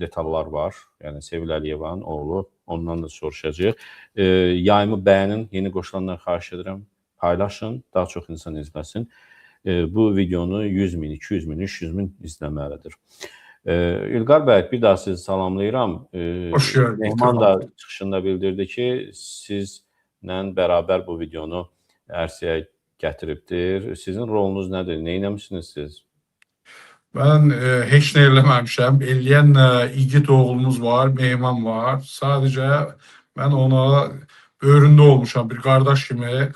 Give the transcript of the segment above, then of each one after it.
detallar var. Yəni Sevil Əliyevanın oğlu, ondan da soruşacağıq. Yayımı bəyənin, yeni qoşulanlar xahiş edirəm, paylaşın, daha çox insan izləsin. Bu videonu 100 min, 200 min, 300 min izləməlidir. İlqar bəy, bir daha sizi salamlayıram. Hoş gördük. Mehman da çıxışında bildirdi ki, sizlə bərabər bu videonu ərsəyə gətiribdir. Sizin rolunuz nədir? Nə etmisiniz siz? Mən heç nə eləməmişəm. Eləyən igid oğlumuz var, Mehman var. Sadəcə mən ona böyründə olmuşam bir qardaş kimi,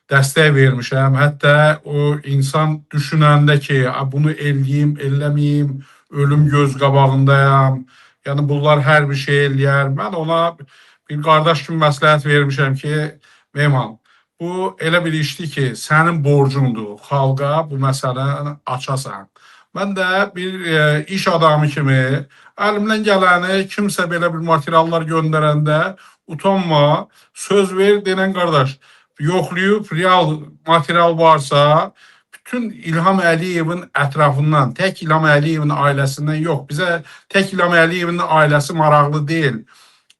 dəstək vermişəm. Hətta o insan düşünəndə ki, bunu eləyim, eləməyim, ölüm göz qabağındayam. Yəni bunlar hər bir şey eləyər. Mən ona bir qardaş kimi məsləhət vermişəm ki, Mehman, bu elə bir işdir ki, sənin borcundur xalqa bu məsələni açasan. Mən də bir iş adamı kimi əlimdən gələni kimsə belə bir materiallar göndərəndə utanma, söz ver denən qardaş, yoxlayıb real material varsa bütün İlham Əliyevin ətrafından, tək İlham Əliyevin ailəsindən yox, bizə tək İlham Əliyevin ailəsi maraqlı deyil.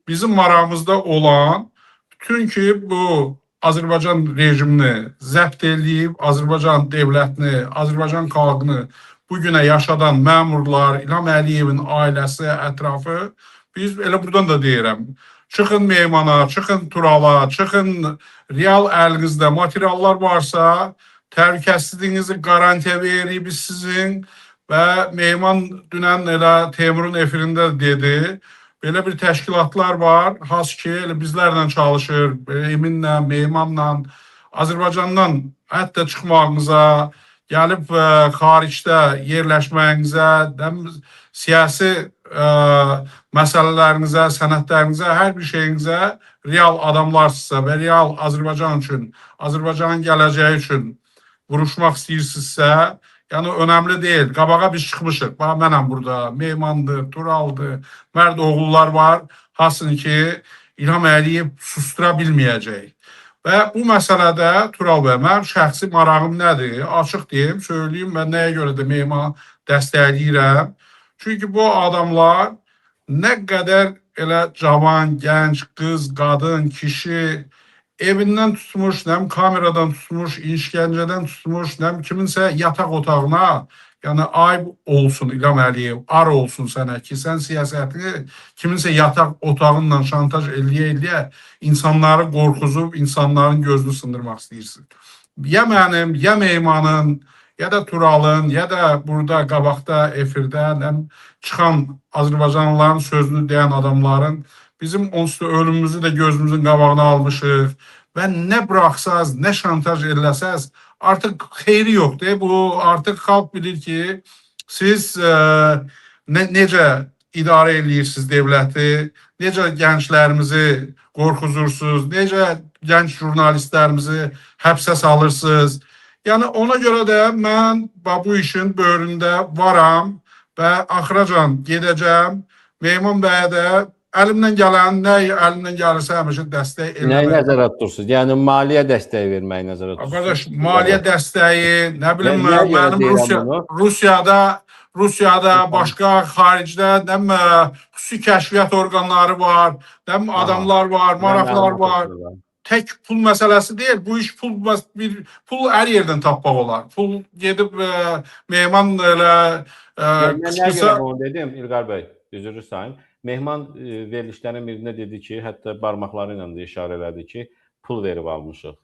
Bizim marağımızda olan bütün ki bu Azərbaycan rejimini zəbt eləyib, Azərbaycan dövlətini, Azərbaycan xalqını bu günə yaşadan məmurlar, İlham Əliyevin ailəsi, ətrafı, biz elə buradan da deyirəm. Çıxın Meymana, çıxın Turala, çıxın real əlinizdə materiallar varsa, təhlükəsizliyinizi qarantiya veririk biz sizin və Mehman dünən elə Teymurun efirində dedi, belə bir təşkilatlar var, has ki, elə bizlərlə çalışır, Eminlə, Mehmanla, Azərbaycandan hətta çıxmağınıza, gəlib xaricdə yerləşməyinizə, siyasi məsələlərinizə, sənədlərinizə, hər bir şeyinizə real adamlarsınızsa və real Azərbaycan üçün, Azərbaycanın gələcəyi üçün vuruşmaq istəyirsinizsə, yəni önəmli deyil. Qabağa biz çıxmışıq. Bax, mənəm burada, Mehmandır, Turaldır, mərd oğullar var. Hasın ki, İlham Əliyev sustura bilməyəcək. Və bu məsələdə Tural bəy, mənim şəxsi marağım nədir? Açıq deyim, söyləyim, mən nəyə görə də Mehmanı dəstəkləyirəm. Çünki bu adamlar nə qədər elə cavan, gənc, qız, qadın, kişi evindən tutmuş, nəm kameradan tutmuş, işgəncədən tutmuş, nəm kiminsə yataq otağına, yəni ayıb olsun İlham Əliyev, ar olsun sənə ki, sən siyasətini kiminsə yataq otağınla şantaj eləyə-eləyə insanları qorxuzub, insanların gözünü sındırmaq istəyirsin. Ya mənim, ya Mehmanın, ya da Turalın, ya da burada qabaqda efirdə nəm çıxan Azərbaycanlıların sözünü deyən adamların bizim onsuz da ölümümüzü də gözümüzün qabağına almışıq və nə buraxsaz, nə şantaj eləsəz artıq xeyri yoxdur. Bu artıq xalq bilir ki, siz necə idarə eləyirsiniz dövləti, necə gənclərimizi qorxuzursunuz, necə gənc jurnalistlərimizi həbsə salırsınız. Yəni ona görə də mən bu işin böyründə varam və axıracan gedəcəm. Mehman bəyə də əlimdən gələn, nə əlimdən gəlirsə həmişə dəstək Nəyi eləmək. nəzərdə tutursunuz? Yəni maliyyə dəstəyi verməyi nəzərdə tutursunuz? Qardaş, maliyyə dəstəyi, nə bilim, Nəyə görə mənim deyirəm Rusiya, bunu? Rusiyada, başqa xaricdə nə bilim, xüsusi kəşfiyyat orqanları var, nə bilim, adamlar var, maraqlar var. Tək pul məsələsi deyil. Bu iş pul bir pul hər yerdən tapmaq olar. Pul gedib Mehman elə Mən nəyə qısqısa görə onu dedim, İlqar bəy, üzr istəyirəm. Mehman verilişlərin birində dedi ki, hətta barmaqları ilə də işarə elədi ki, pul verib almışıq.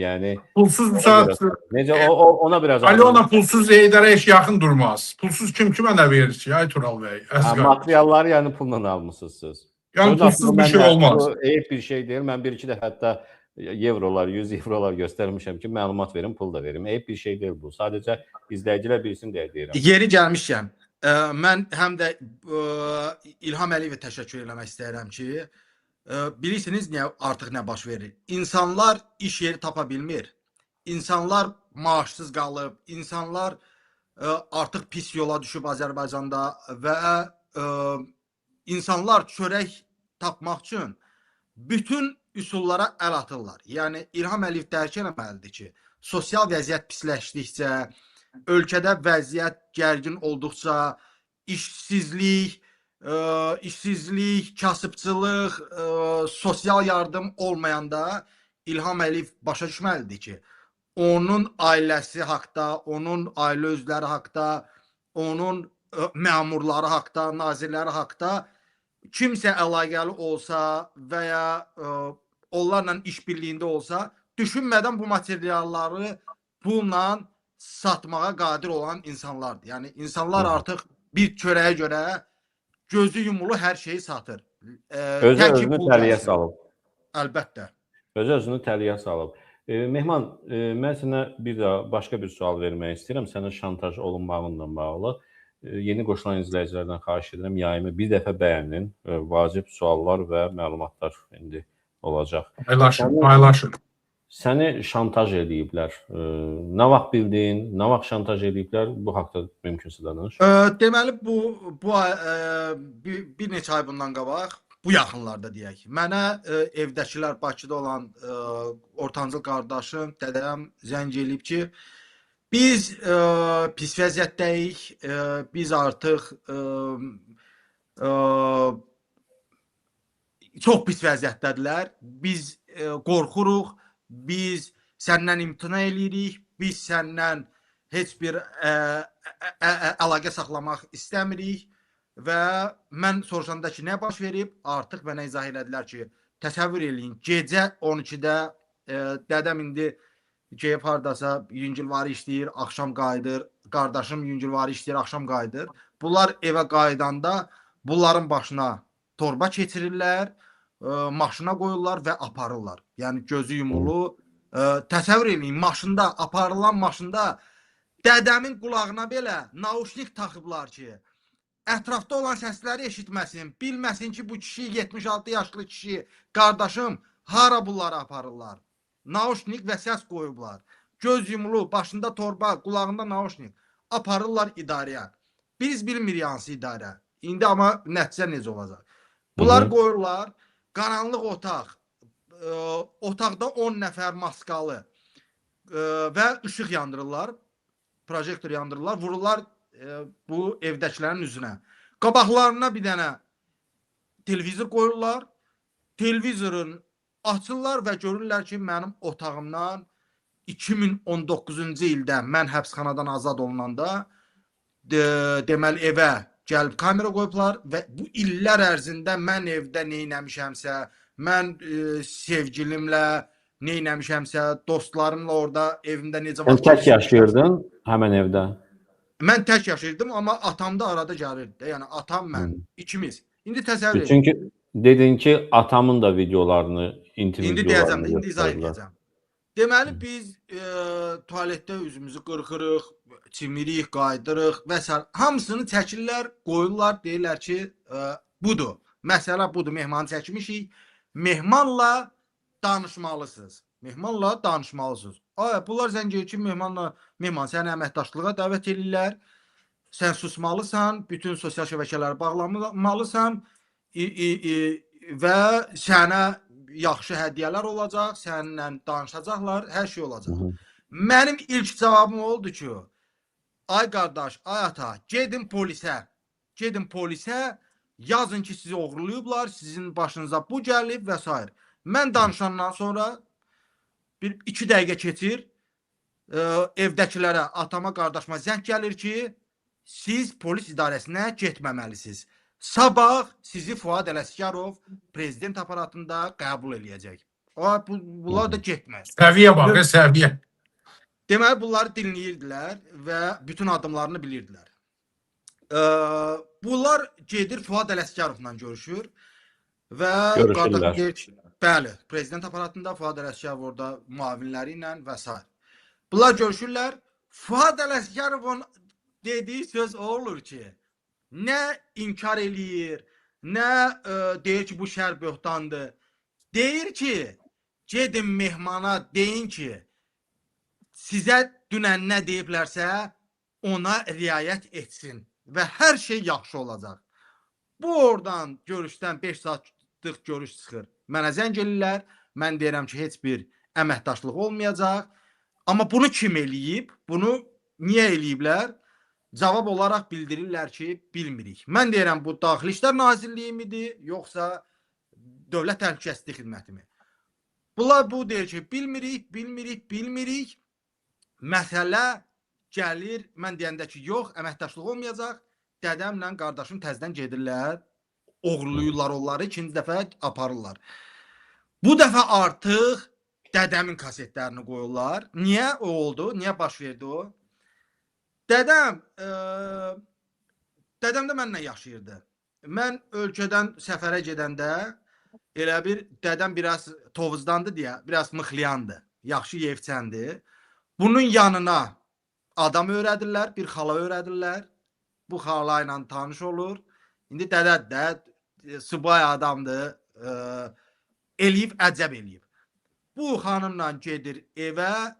Yəni pulsuz bu saat necə o ona biraz Alyona pulsuz Heydərə heç yaxın durmaz. Pulsuz kim kimə nə verir ki, ay Tural bəy? Ha, materialları yəni pulla almısınız siz. Yəni pulsuz bir şey olmaz. Bu eyib bir şey deyil. Mən bir-iki dəfə hətta evrolar, 100 evrolar göstərmişəm ki, məlumat verin, pul da verim. Eyib bir şey deyil bu. Sadəcə izləyicilər bilsin deyə deyirəm. Yeri gəlmişkən, mən həm də İlham Əliyevə təşəkkür eləmək istəyirəm ki, bilirsiniz niyə artıq nə baş verir? İnsanlar iş yeri tapa bilmir. İnsanlar maaşsız qalıb, insanlar artıq pis yola düşüb Azərbaycanda və insanlar çörək tapmaq üçün bütün üsullara əl atırlar. Yəni İlham Əliyev dərk eləməlidir ki, sosial vəziyyət pisləşdikcə, ölkədə vəziyyət gərgin olduqca işsizlik, kasıbçılıq, sosial yardım olmayanda İlham Əliyev başa düşməlidir ki, onun ailəsi haqda, onun ailə üzvləri haqda, onun məmurları haqda, nazirləri haqda kimsə əlaqəli olsa və ya onlarla işbirliyində olsa, düşünmədən bu materialları pulla satmağa qadir olan insanlardır. Yəni insanlar artıq bir çörəyə görə gözü yumulu hər şeyi satır. Özü özünü təliyə salıb. Əlbəttə. Özü özünü təliyə salıb. Mehman, mən sənə bir daha başqa bir sual vermək istəyirəm. Sənə şantaj olunmağınla bağlı. Yeni qoşulan izləyicilərdən xahiş edirəm, yayımı bir dəfə bəyənin. Vacib suallar və məlumatlar indi olacaq. Paylaşın, paylaşın. Səni şantaj eləyiblər. Nə vaxt bildin, nə vaxt şantaj eləyiblər? Bu haqda mümkünsə danış. Deməli, bu bir neçə ay bundan qabaq, bu yaxınlarda deyək. Mənə evdəkilər, Bakıda olan ortancıl qardaşım, dədəm zəng eləyib ki, biz pis vəziyyətdəyik, biz artıq çox pis vəziyyətdədirlər, biz qorxuruq, biz səndən imtina eləyirik, biz səndən heç bir əlaqə saxlamaq istəmirik və mən soruşanda ki, nə baş verib, artıq mənə izah elədilər ki, təsəvvür eləyin, gecə 12-də dədəm indi gedib hardasa yüngülvari işləyir, axşam qayıdır, qardaşım yüngülvari işləyir, axşam qayıdır. Bunlar evə qayıdanda bunların başına torba keçirirlər, maşına qoyurlar və aparırlar. Yəni gözü yumulu. Təsəvvür eləyin, maşında, aparılan maşında dədəmin qulağına belə nauşnik taxıblar ki, ətrafda olan səsləri eşitməsin, bilməsin ki, bu kişi 76 yaşlı kişi, qardaşım, hara bunları aparırlar. Nauşnik və səs qoyublar. Göz yumulu, başında torba, qulağında nauşnik. Aparırlar idarəyə. Biz bilmirik hansı idarə. İndi amma nəticə necə olacaq? Bunlar qoyurlar. Qaranlıq otaq, otaqda 10 nəfər maskalı və işıq yandırırlar, projektor yandırırlar, vururlar bu evdəkilərin üzünə. Qabaqlarına bir dənə televizor qoyurlar, televizorun açırlar və görürlər ki, mənim otağımdan 2019-cu ildə mən həbsxanadan azad olunanda deməli evə gəlib kamera qoyublar və bu illər ərzində mən evdə neynəmişəmsə, mən sevgilimlə neynəmişəmsə, dostlarımla orada evimdə necə vaxt... Sən tək yaşayırdın həmən evdə? Mən tək yaşayırdım, amma atam da arada gəlirdi. Yəni atam, mən, ikimiz. İndi təsəvvür edin. Çünki dedin ki, atamın da videolarını, intim İndi videolarını deyəcəm, indi izah edəcəm. Deməli, biz tualetdə üzümüzü qırxırıq, çimirik, qaydırıq və s. Hamısını çəkirlər, qoyurlar, deyirlər ki, budur. Məsələ budur, mehmanı çəkmişik. Mehmanla danışmalısınız. Mehmanla danışmalısınız. Ay, bunlar zəng edir ki, mehman səni əməkdaşlığa dəvət edirlər. Sən susmalısan, bütün sosial şəbəkələri bağlamalısan və sənə yaxşı hədiyyələr olacaq, səninlə danışacaqlar, hər şey olacaq. Mənim ilk cavabım oldu ki, ay qardaş, ay ata, gedin polisə, gedin polisə, yazın ki, sizi oğurlayıblar, sizin başınıza bu gəlib və s. Mən danışandan sonra bir 2 dəqiqə keçir, evdəkilərə, atama, qardaşıma zəng gəlir ki, siz polis idarəsinə getməməlisiniz. Sabah sizi Fuad Ələsgərov prezident aparatında qəbul eləyəcək. Bunlar da getməz. Səviyyə bax, səviyyə. Deməli, bunları dinləyirdilər və bütün addımlarını bilirdilər. Bunlar gedir Fuad Ələsgərovla görüşür və görüşürlər. Deyir, bəli, prezident aparatında Fuad Ələsgərov orada müavinləri ilə və s. Bunlar görüşürlər. Fuad Ələsgərovun dediyi söz o olur ki, nə inkar eləyir, nə deyir ki, bu şər böhtandır. Deyir ki, gedin mehmana deyin ki, sizə dünən nə deyiblərsə, ona riayət etsin və hər şey yaxşı olacaq. Bu oradan görüşdən 5 saatlıq görüş çıxır. Mənə zəng eləyirlər, mən deyirəm ki, heç bir əməkdaşlıq olmayacaq. Amma bunu kim eləyib, bunu niyə eləyiblər? Cavab olaraq bildirirlər ki, bilmirik. Mən deyirəm bu Daxili İşlər Nazirliyi midir, yoxsa Dövlət Təhlükəsizlik Xidməti mi? Bunlar bu deyir ki, bilmirik, bilmirik, bilmirik. Məsələ gəlir, mən deyəndə ki, yox, əməkdaşlıq olmayacaq. Dədəmlə qardaşım təzədən gedirlər, oğurlayırlar onları, ikinci dəfə aparırlar. Bu dəfə artıq dədəmin kasetlərini qoyurlar. Niyə o oldu? Niyə baş verdi o? Dədəm, dədəm də mənlə yaşayırdı. Mən ölkədən səfərə gedəndə elə bir dədəm biraz Tovuzdandı deyə, biraz mıxlayandı, yaxşı yevçəndir. Bunun yanına adam öyrədirlər, bir xala öyrədirlər. Bu xala ilə tanış olur. İndi dədə də subay adamdır, eləyib, əcəb eləyib. Bu xanımla gedir evə,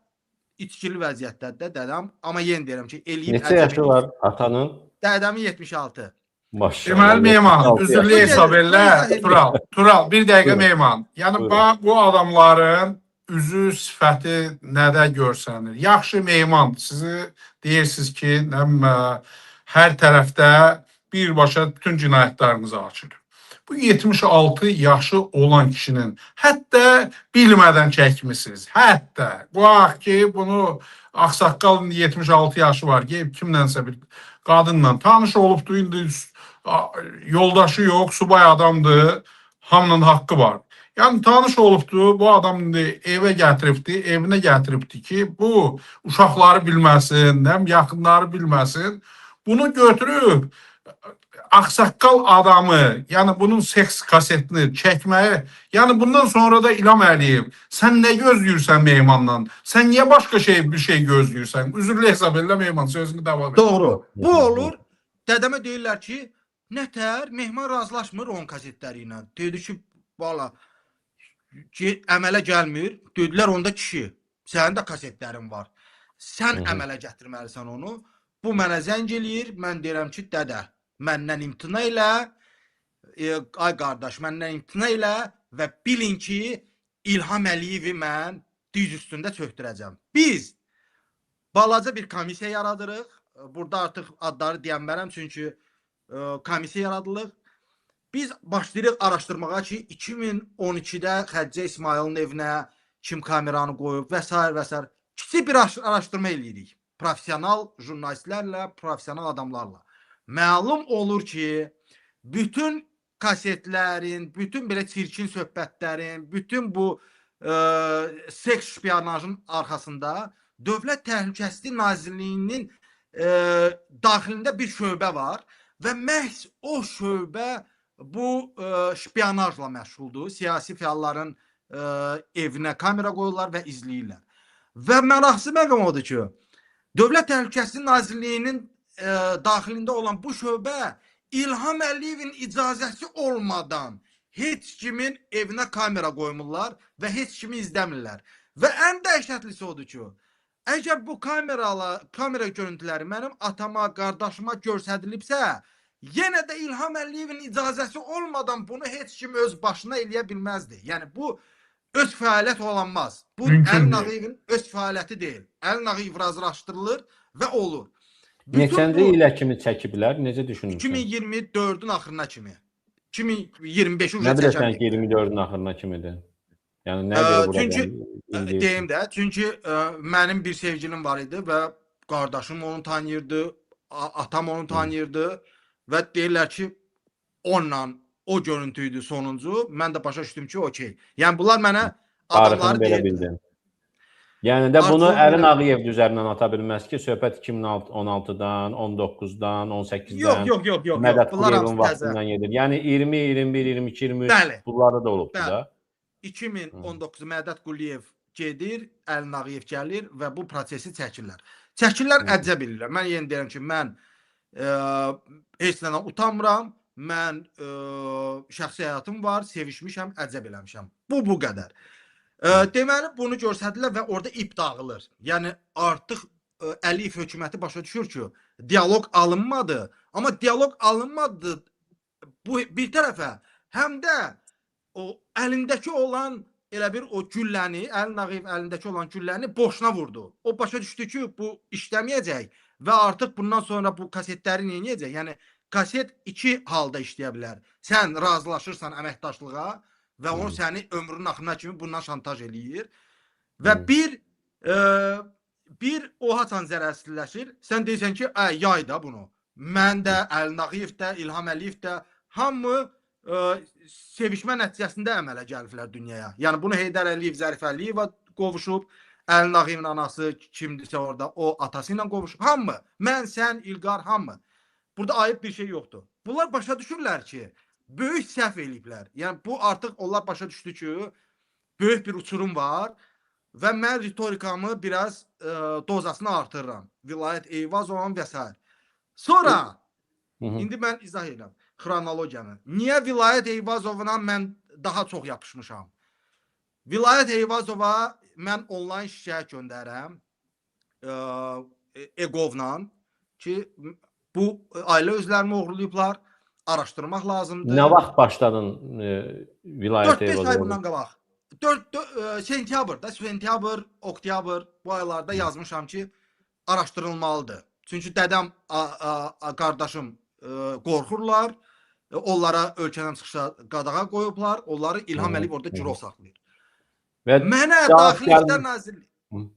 içkili vəziyyətdədir də dədəm. Amma yenə deyirəm ki, eləyib, Neçə əcəb yaşı eləyib. var atanın? Dədəmin 76. Maşallah. Deməli Mehman, 76 üzürlü yaşı. hesab elə. Tural, Tural, bir dəqiqə Buyurun. Mehman. Yəni Buyurun. bax bu adamların üzü, sifəti nədə görsənir? Yaxşı Mehman, sizi deyirsiniz ki, nə bilim, hər tərəfdə birbaşa bütün cinayətlərinizi açır. Bu 76 yaşı olan kişinin hətta bilmədən çəkmisiniz. Hətta qoyaq ki, bunu ağsaqqal indi 76 yaşı var, gəlib kimlənsə bir qadınla tanış olubdu, indi yoldaşı yox, subay adamdır, hamının haqqı var. Yəni tanış olubdu, bu adam indi evə gətiribdi, evinə gətiribdi ki, bu uşaqları bilməsin, nə bilim, yaxınları bilməsin. Bunu götürüb ağsaqqal adamı, yəni bunun seks kasetini çəkməyi, yəni bundan sonra da İlham Əliyev, sən nə gözləyirsən Mehmandan? Sən niyə başqa şey bir şey gözləyirsən? Üzürlü hesab elə Mehman, sözünü davam et. Doğru. Bu olur. Dədəmə deyirlər ki, nətər Mehman razılaşmır onun kasetləri ilə. Dedi ki, valla ki, əmələ gəlmir. Dedilər onda kişi, sənin də kasetlərin var. Sən əmələ gətirməlisən onu. Bu mənə zəng eləyir. Mən deyirəm ki, dədə, məndən imtina elə. Ay qardaş, məndən imtina elə və bilin ki, İlham Əliyevi mən diz üstündə çöktürəcəm. Biz balaca bir komissiya yaradırıq. Burada artıq adları deyənmərəm, çünki komissiya yaradılır. Biz başlayırıq araşdırmağa ki, 2012-də Xədicə İsmayılın evinə kim kameranı qoyub və s. və s. Kiçik bir araşdırma eləyirik. Professional jurnalistlərlə, professional adamlarla. Məlum olur ki, bütün kasetlərin, bütün belə çirkin söhbətlərin, bütün bu seks şpiyonajın arxasında Dövlət Təhlükəsizlik Nazirliyinin daxilində bir şöbə var və məhz o şöbə bu şpiyonajla məşğuldur. Siyasi fəalların evinə kamera qoyurlar və izləyirlər. Və maraqlı məqam odur ki, Dövlət Təhlükəsizlik Nazirliyinin daxilində olan bu şöbə İlham Əliyevin icazəsi olmadan heç kimin evinə kamera qoymurlar və heç kimi izləmirlər. Və ən dəhşətlisi odur ki, əgər bu kamera görüntüləri mənim atama, qardaşıma göstərilibsə, yenə də İlham Əliyevin icazəsi olmadan bunu heç kim öz başına eləyə bilməzdi. Yəni bu öz fəaliyyət olanmaz. Bu Mümkün Əli deyil. Nağıyevin öz fəaliyyəti deyil. Əli Nağıyev razılaşdırılır və olur. Bütün Neçənci bu ilə kimi çəkiblər? Necə düşünürsən? 2024-ün axırına kimi. 2025-i Nə uca bilirsən çəkən. ki, 24-ün axırına kimidir? Yəni nə görə bura Çünki indi deyim də, çünki mənim bir sevgilim var idi və qardaşım onu tanıyırdı, atam onu tanıyırdı və deyirlər ki, onunla o görüntü idi sonuncu. Mən də başa düşdüm ki, okey. Yəni bunlar mənə tarixini adamları belə deyirdilər. bildin. Yəni də bunu Artıq Əli belə Nağıyev üzərindən ata bilməz ki, söhbət 2016-dan, 19-dan, 18-dən, Yox, yox, yox, yox, yox. Mədət Bunlar Quliyevin hamısı təzə. vaxtından gedir. Yəni 20, 21, 22, 23 Bəli. bunlarda da olubdu Bəli. da. 2019 Mədət Quliyev gedir, Əli Nağıyev gəlir və bu prosesi çəkirlər. Çəkirlər, əcəb eləyirlər. Mən yenə deyirəm ki, mən heç nədən utanmıram. Mən şəxsi həyatım var, sevişmişəm, əcəb eləmişəm. Bu qədər. Deməli bunu göstərdilər və orada ip dağılır. Yəni artıq Əliyev hökuməti başa düşür ki, dialoq alınmadı. Amma dialoq alınmadı bu bir tərəfə, həm də o əlindəki olan elə bir o gülləni, Əli Nağıyev əlindəki olan gülləni boşuna vurdu. O başa düşdü ki, bu işləməyəcək. Və artıq bundan sonra bu kasetləri nə edəcək? Yəni kaset iki halda işləyə bilər. Sən razılaşırsan əməkdaşlığa və onu səni ömrünün axırına kimi bundan şantaj eləyir. Və bir o haçan zərərsizləşir. Sən deyirsən ki, yay da bunu. Mən də, Əli Nağıyev də, İlham Əliyev də hamı sevişmə nəticəsində əmələ gəliblər dünyaya. Yəni bunu Heydər Əliyev, Zərif Əliyeva qovuşub, Əli Nağıyevin anası kimdirsə orada o atası ilə qovuşub. Hamı, mən, sən, İlqar, hamı. Burada ayıb bir şey yoxdur. Bunlar başa düşürlər ki, böyük səhv eləyiblər. Yəni bu artıq onlar başa düşdü ki, böyük bir uçurum var və mən ritorikamı biraz dozasını artırıram. Vilayət Eyvazovun və sair. Sonra indi mən izah edirəm xronologiyanı. Niyə Vilayət Eyvazovuna mən daha çox yapışmışam? Vilayət Eyvazova mən onlayn şikayət göndərirəm Egovla ki, bu ailə özlərini oğurlayıblar, araşdırmaq lazımdır. Nə vaxt başladın Vilayət 4-5 ay Eyvazova? bundan qabaq. 4 sentyabrda, sentyabr, oktyabr bu aylarda yazmışam ki, araşdırılmalıdır. Çünki dədəm, qardaşım qorxurlar. Onlara ölkədən çıxışa qadağa qoyublar. Onları İlham Əliyev orada girov saxlayır. Və Mənə Daxili İşlər Nazirliyi,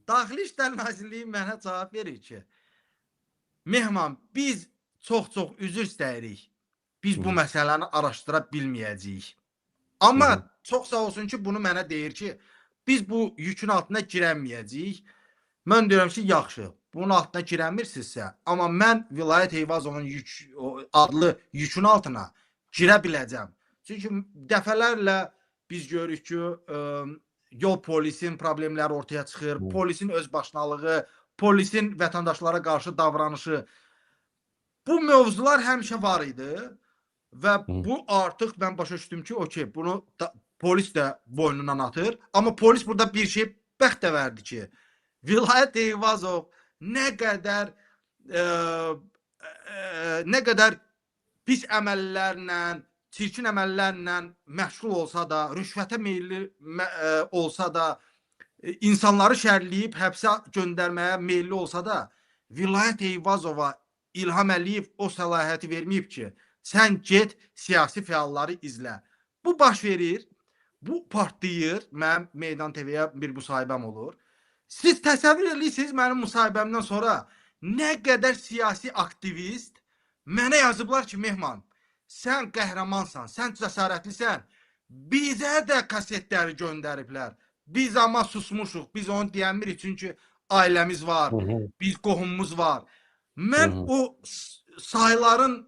Daxili İşlər Nazirliyi mənə cavab verir ki, Mehman, biz çox-çox üzr istəyirik. Biz bu məsələni araşdıra bilməyəcəyik. Amma çox sağ olsun ki, bunu mənə deyir ki, biz bu yükün altına girəməyəcəyik. Mən deyirəm ki, yaxşı, bunun altına girəmirsinizsə, amma mən Vilayət Eyvazovun yük adlı yükün altına girə biləcəm. Çünki dəfələrlə biz görürük ki, yol polisin problemləri ortaya çıxır, polisin özbaşınalığı, polisin vətəndaşlara qarşı davranışı. Bu mövzular həmişə var idi və bu artıq mən başa düşdüm ki, okey, bunu da, polis də boynundan atır. Amma polis burada bir şey bəxtəvərdir ki, Vilayət Eyvazov nə qədər nə qədər pis əməllərlə, çirkin əməllərlə məşğul olsa da, rüşvətə meyilli olsa da, insanları şərləyib həbsə göndərməyə meyilli olsa da, Vilayət Eyvazova İlham Əliyev o səlahiyyəti verməyib ki, sən get siyasi fəalları izlə. Bu baş verir, bu partlayır. Mənim Meydan TV-yə bir müsahibəm olur. Siz təsəvvür edirsiniz mənim müsahibəmdən sonra nə qədər siyasi aktivist mənə yazıblar ki, Mehman, sən qəhrəmansan, sən cəsarətlisən. Bizə də kasetləri göndəriblər. Biz amma susmuşuq, biz onu deyəmirik çünki ailəmiz var, biz qohumumuz var. Mən o sayların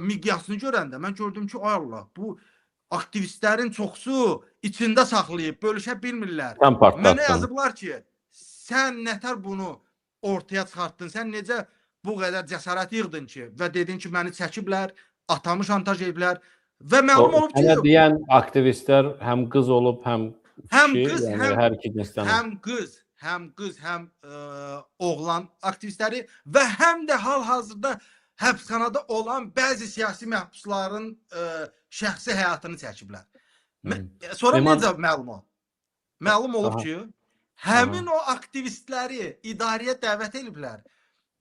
miqyasını görəndə mən gördüm ki, ay Allah, bu aktivistlərin çoxsu içində saxlayıb, bölüşə bilmirlər. Sən partlatdın. Mənə yazıblar ki, sən nətər bunu ortaya çıxartdın, sən necə bu qədər cəsarət yığdın ki və dedin ki, məni çəkiblər, atamı şantaj ediblər və məlum olub ki... Mənə deyən aktivistlər həm qız olub, həm kişi, qız, yəni həm, hər iki cinsdən. Həm qız, həm oğlan aktivistləri və həm də hal-hazırda həbsxanada olan bəzi siyasi məhbusların şəxsi həyatını çəkiblər. Sonra necə məlum olub? Məlum olub ki, həmin o aktivistləri idarəyə dəvət ediblər.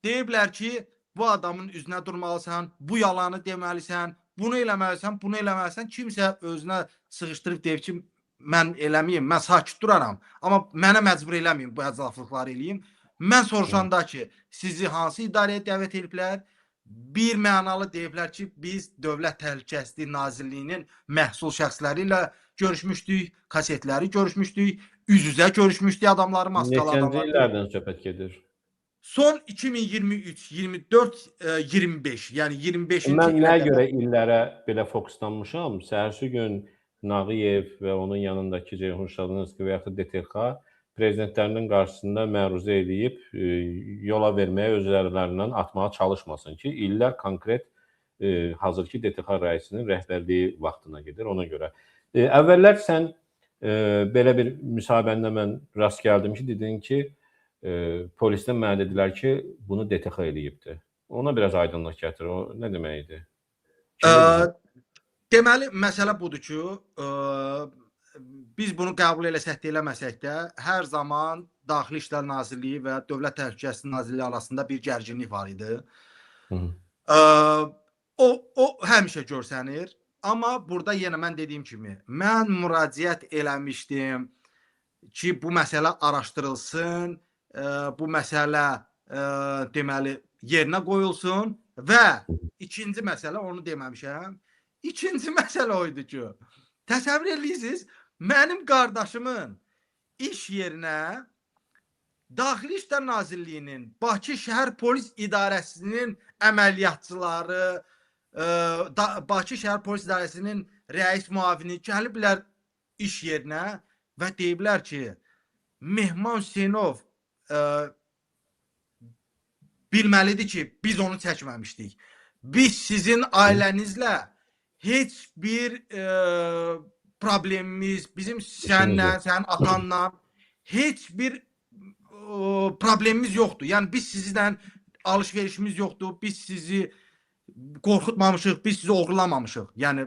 Deyiblər ki, bu adamın üzünə durmalısan, bu yalanı deməlisən, bunu eləməlisən, bunu eləməlisən. Kimsə özünə sığışdırıb deyib ki, mən eləməyim, mən sakit duraram, amma mənə məcbur eləməyim, bu əclaflıqları eləyim. Mən soruşanda ki, sizi hansı idarəyə dəvət ediblər? Bir mənalı deyiblər ki, biz Dövlət Təhlükəsizliyi Nazirliyinin məhsul şəxsləri ilə görüşmüşdük, kasetləri görüşmüşdük, üz-üzə görüşmüşdük adamları, maskalı adamları. Neçənci illərdən söhbət gedir? Son 2023, 24, 25, yəni 25-ci Mən nəyə görə illərə belə fokuslanmışam? Səhərsi gün Nağıyev və onun yanındakı Ceyhun Şadınski və yaxud da DTX prezidentlərinin qarşısında məruzə eləyib yola verməyə öz əllərindən atmağa çalışmasın ki, illər konkret hazırki DTX rəisinin rəhbərliyi vaxtına gedir ona görə. Əvvəllər sən belə bir müsahibəndə mən rast gəldim ki, dedin ki, polisdən mənə dedilər ki, bunu DTX eləyibdir. Ona biraz aydınlıq gətir. O nə demək idi? Deməli, məsələ budur ki, biz bunu qəbul eləsək də eləməsək də, hər zaman Daxili İşlər Nazirliyi və Dövlət Təhlükəsizlik Nazirliyi arasında bir gərginlik var idi. O həmişə görsənir. Amma burada yenə mən dediyim kimi, mən müraciət eləmişdim ki, bu məsələ araşdırılsın, bu məsələ deməli yerinə qoyulsun və ikinci məsələ, onu deməmişəm. İkinci məsələ o idi ki, təsəvvür edirsiniz, mənim qardaşımın iş yerinə Daxili İşlər Nazirliyinin Bakı Şəhər Polis İdarəsinin əməliyyatçıları, Bakı Şəhər Polis İdarəsinin rəis müavini gəliblər iş yerinə və deyiblər ki, Mehman Hüseynov bilməlidir ki, biz onu çəkməmişdik. Biz sizin ailənizlə heç bir problemimiz, bizim sənlə, sənin atanla heç bir problemimiz yoxdur. Yəni biz sizlə alış-verişimiz yoxdur, biz sizi qorxutmamışıq, biz sizi oğurlamamışıq. Yəni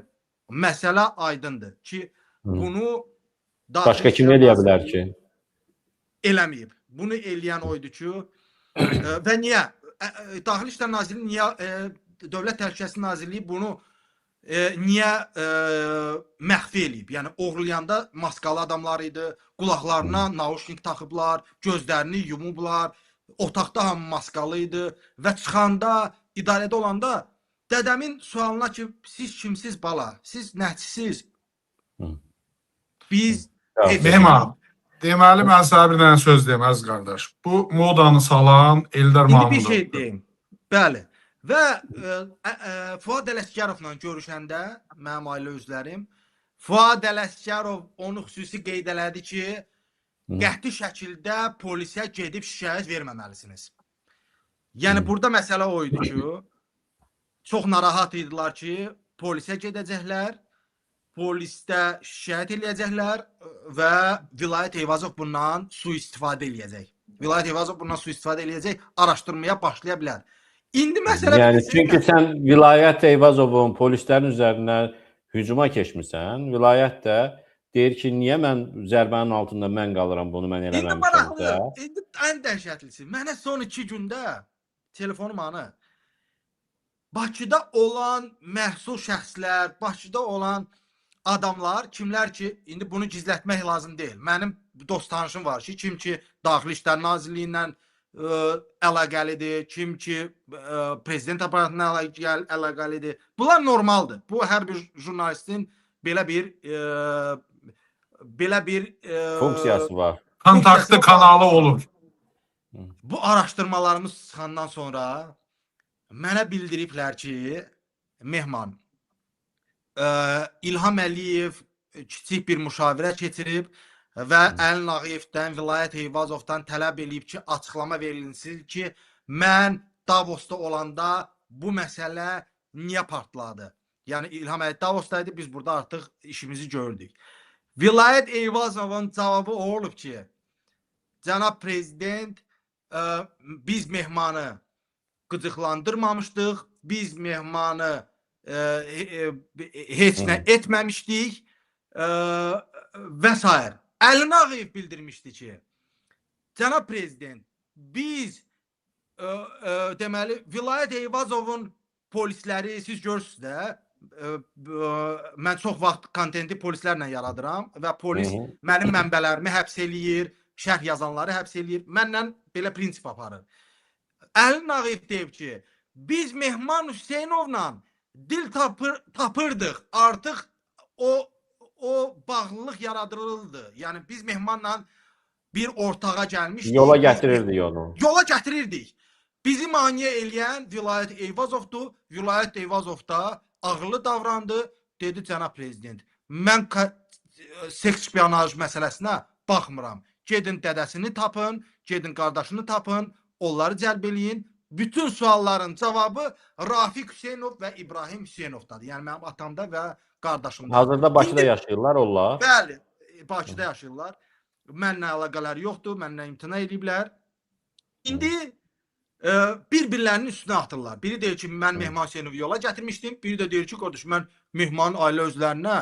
məsələ aydındır ki, bunu başqa kim eləyə bilər ki? Eləməyib. Bunu eləyən oydu ki, və niyə? Daxili İşlər Nazirliyi niyə, Dövlət Təhlükəsizlik Nazirliyi bunu niyə məxfi eləyib? Yəni oğurlayanda maskalı adamlar idi, qulaqlarına nauşnik taxıblar, gözlərini yumublar, otaqda hamı maskalı idi və çıxanda, idarədə olanda dədəmin sualına ki, siz kimsiz bala, siz nəçisiz? Biz... Mehman, deməli mən sənə bir dənə söz deyim, əziz qardaş. Bu modanı salan Eldar Mahmudovdur. İndi bir şey deyim. Bəli. Və Fuad Ələsgərovla görüşəndə, mənim ailə üzvlərim, Fuad Ələsgərov onu xüsusi qeyd elədi ki, qəti şəkildə polisə gedib şikayət verməməlisiniz. Yəni burada məsələ o idi ki, çox narahat idilər ki, polisə gedəcəklər, polisdə şikayət eləyəcəklər və Vilayət Eyvazov bundan sui-istifadə eləyəcək. Vilayət Eyvazov bundan sui-istifadə eləyəcək, araşdırmaya başlaya bilər. İndi məsələ... Yəni, çünki sən Vilayət Eyvazovun polislərin üzərinə hücuma keçmirsən, Vilayət də deyir ki, niyə mən zərbənin altında mən qalıram, bunu mən eləməmişəm. İndi maraqlı, indi ən dəhşətlisi. Mənə son 2 gündə telefonum anı Bakıda olan məhsul şəxslər, Bakıda olan adamlar, kimlər ki, indi bunu gizlətmək lazım deyil. Mənim dost tanışım var ki, kim ki Daxili İşlər Nazirliyindən əlaqəlidir, kim ki prezident aparatından əlaqəlidir. Bunlar normaldır. Bu hər bir jurnalistin belə bir funksiyası var. Kontaktlı kanalı olur. Bu araşdırmalarımız çıxandan sonra mənə bildiriblər ki, Mehman, İlham Əliyev kiçik bir müşavirə keçirib və Əlin Ağayevdən, Vilayət Eyvazovdan tələb eləyib ki, açıqlama verilsin ki, mən Davosda olanda bu məsələ niyə partladı? Yəni İlham Əliyev Davosda idi, biz burada artıq işimizi gördük. Vilayət Eyvazovun cavabı o olub ki, cənab prezident, biz Mehmanı qıcıqlandırmamışdıq, biz Mehmanı heç nə etməmişdik və s. Əlin Ağayev bildirmişdi ki, cənab prezident, biz deməli Vilayət Eyvazovun polisləri, siz görürsünüz də, mən çox vaxt kontenti polislərlə yaradıram və polis mənim mənbələrimi həbs eləyir, şərh yazanları həbs eləyir, mənlə belə prinsip aparır. Əlin Ağayev deyib ki, biz Mehman Hüseynovla dil tapırdıq, artıq o bağlılıq yaradılırdı. Yəni biz Mehmanla bir ortağa gəlmişdik. Yola gətirirdik onu. Yola gətirirdik. Bizi maneə eləyən Vilayət Eyvazovdur. Vilayət Eyvazov da ağıllı davrandı. Dedi cənab prezident, mən seks şpiyonaj məsələsinə baxmıram. Gedin dədəsini tapın, gedin qardaşını tapın, onları cəlb eləyin. Bütün sualların cavabı Rafiq Hüseynov və İbrahim Hüseynovdadır. Yəni mənim atamda və qardaşımda. Hazırda Bakıda yaşayırlar onlar. Bəli, Bakıda yaşayırlar. Mənlə əlaqələri yoxdur, mənlə imtina ediblər. İndi bir-birlərinin üstünə atırlar. Biri deyir ki, mən Mehman Hüseynovu yola gətirmişdim. Biri də deyir ki, qardaş, mən Mehmanın ailə özlərinə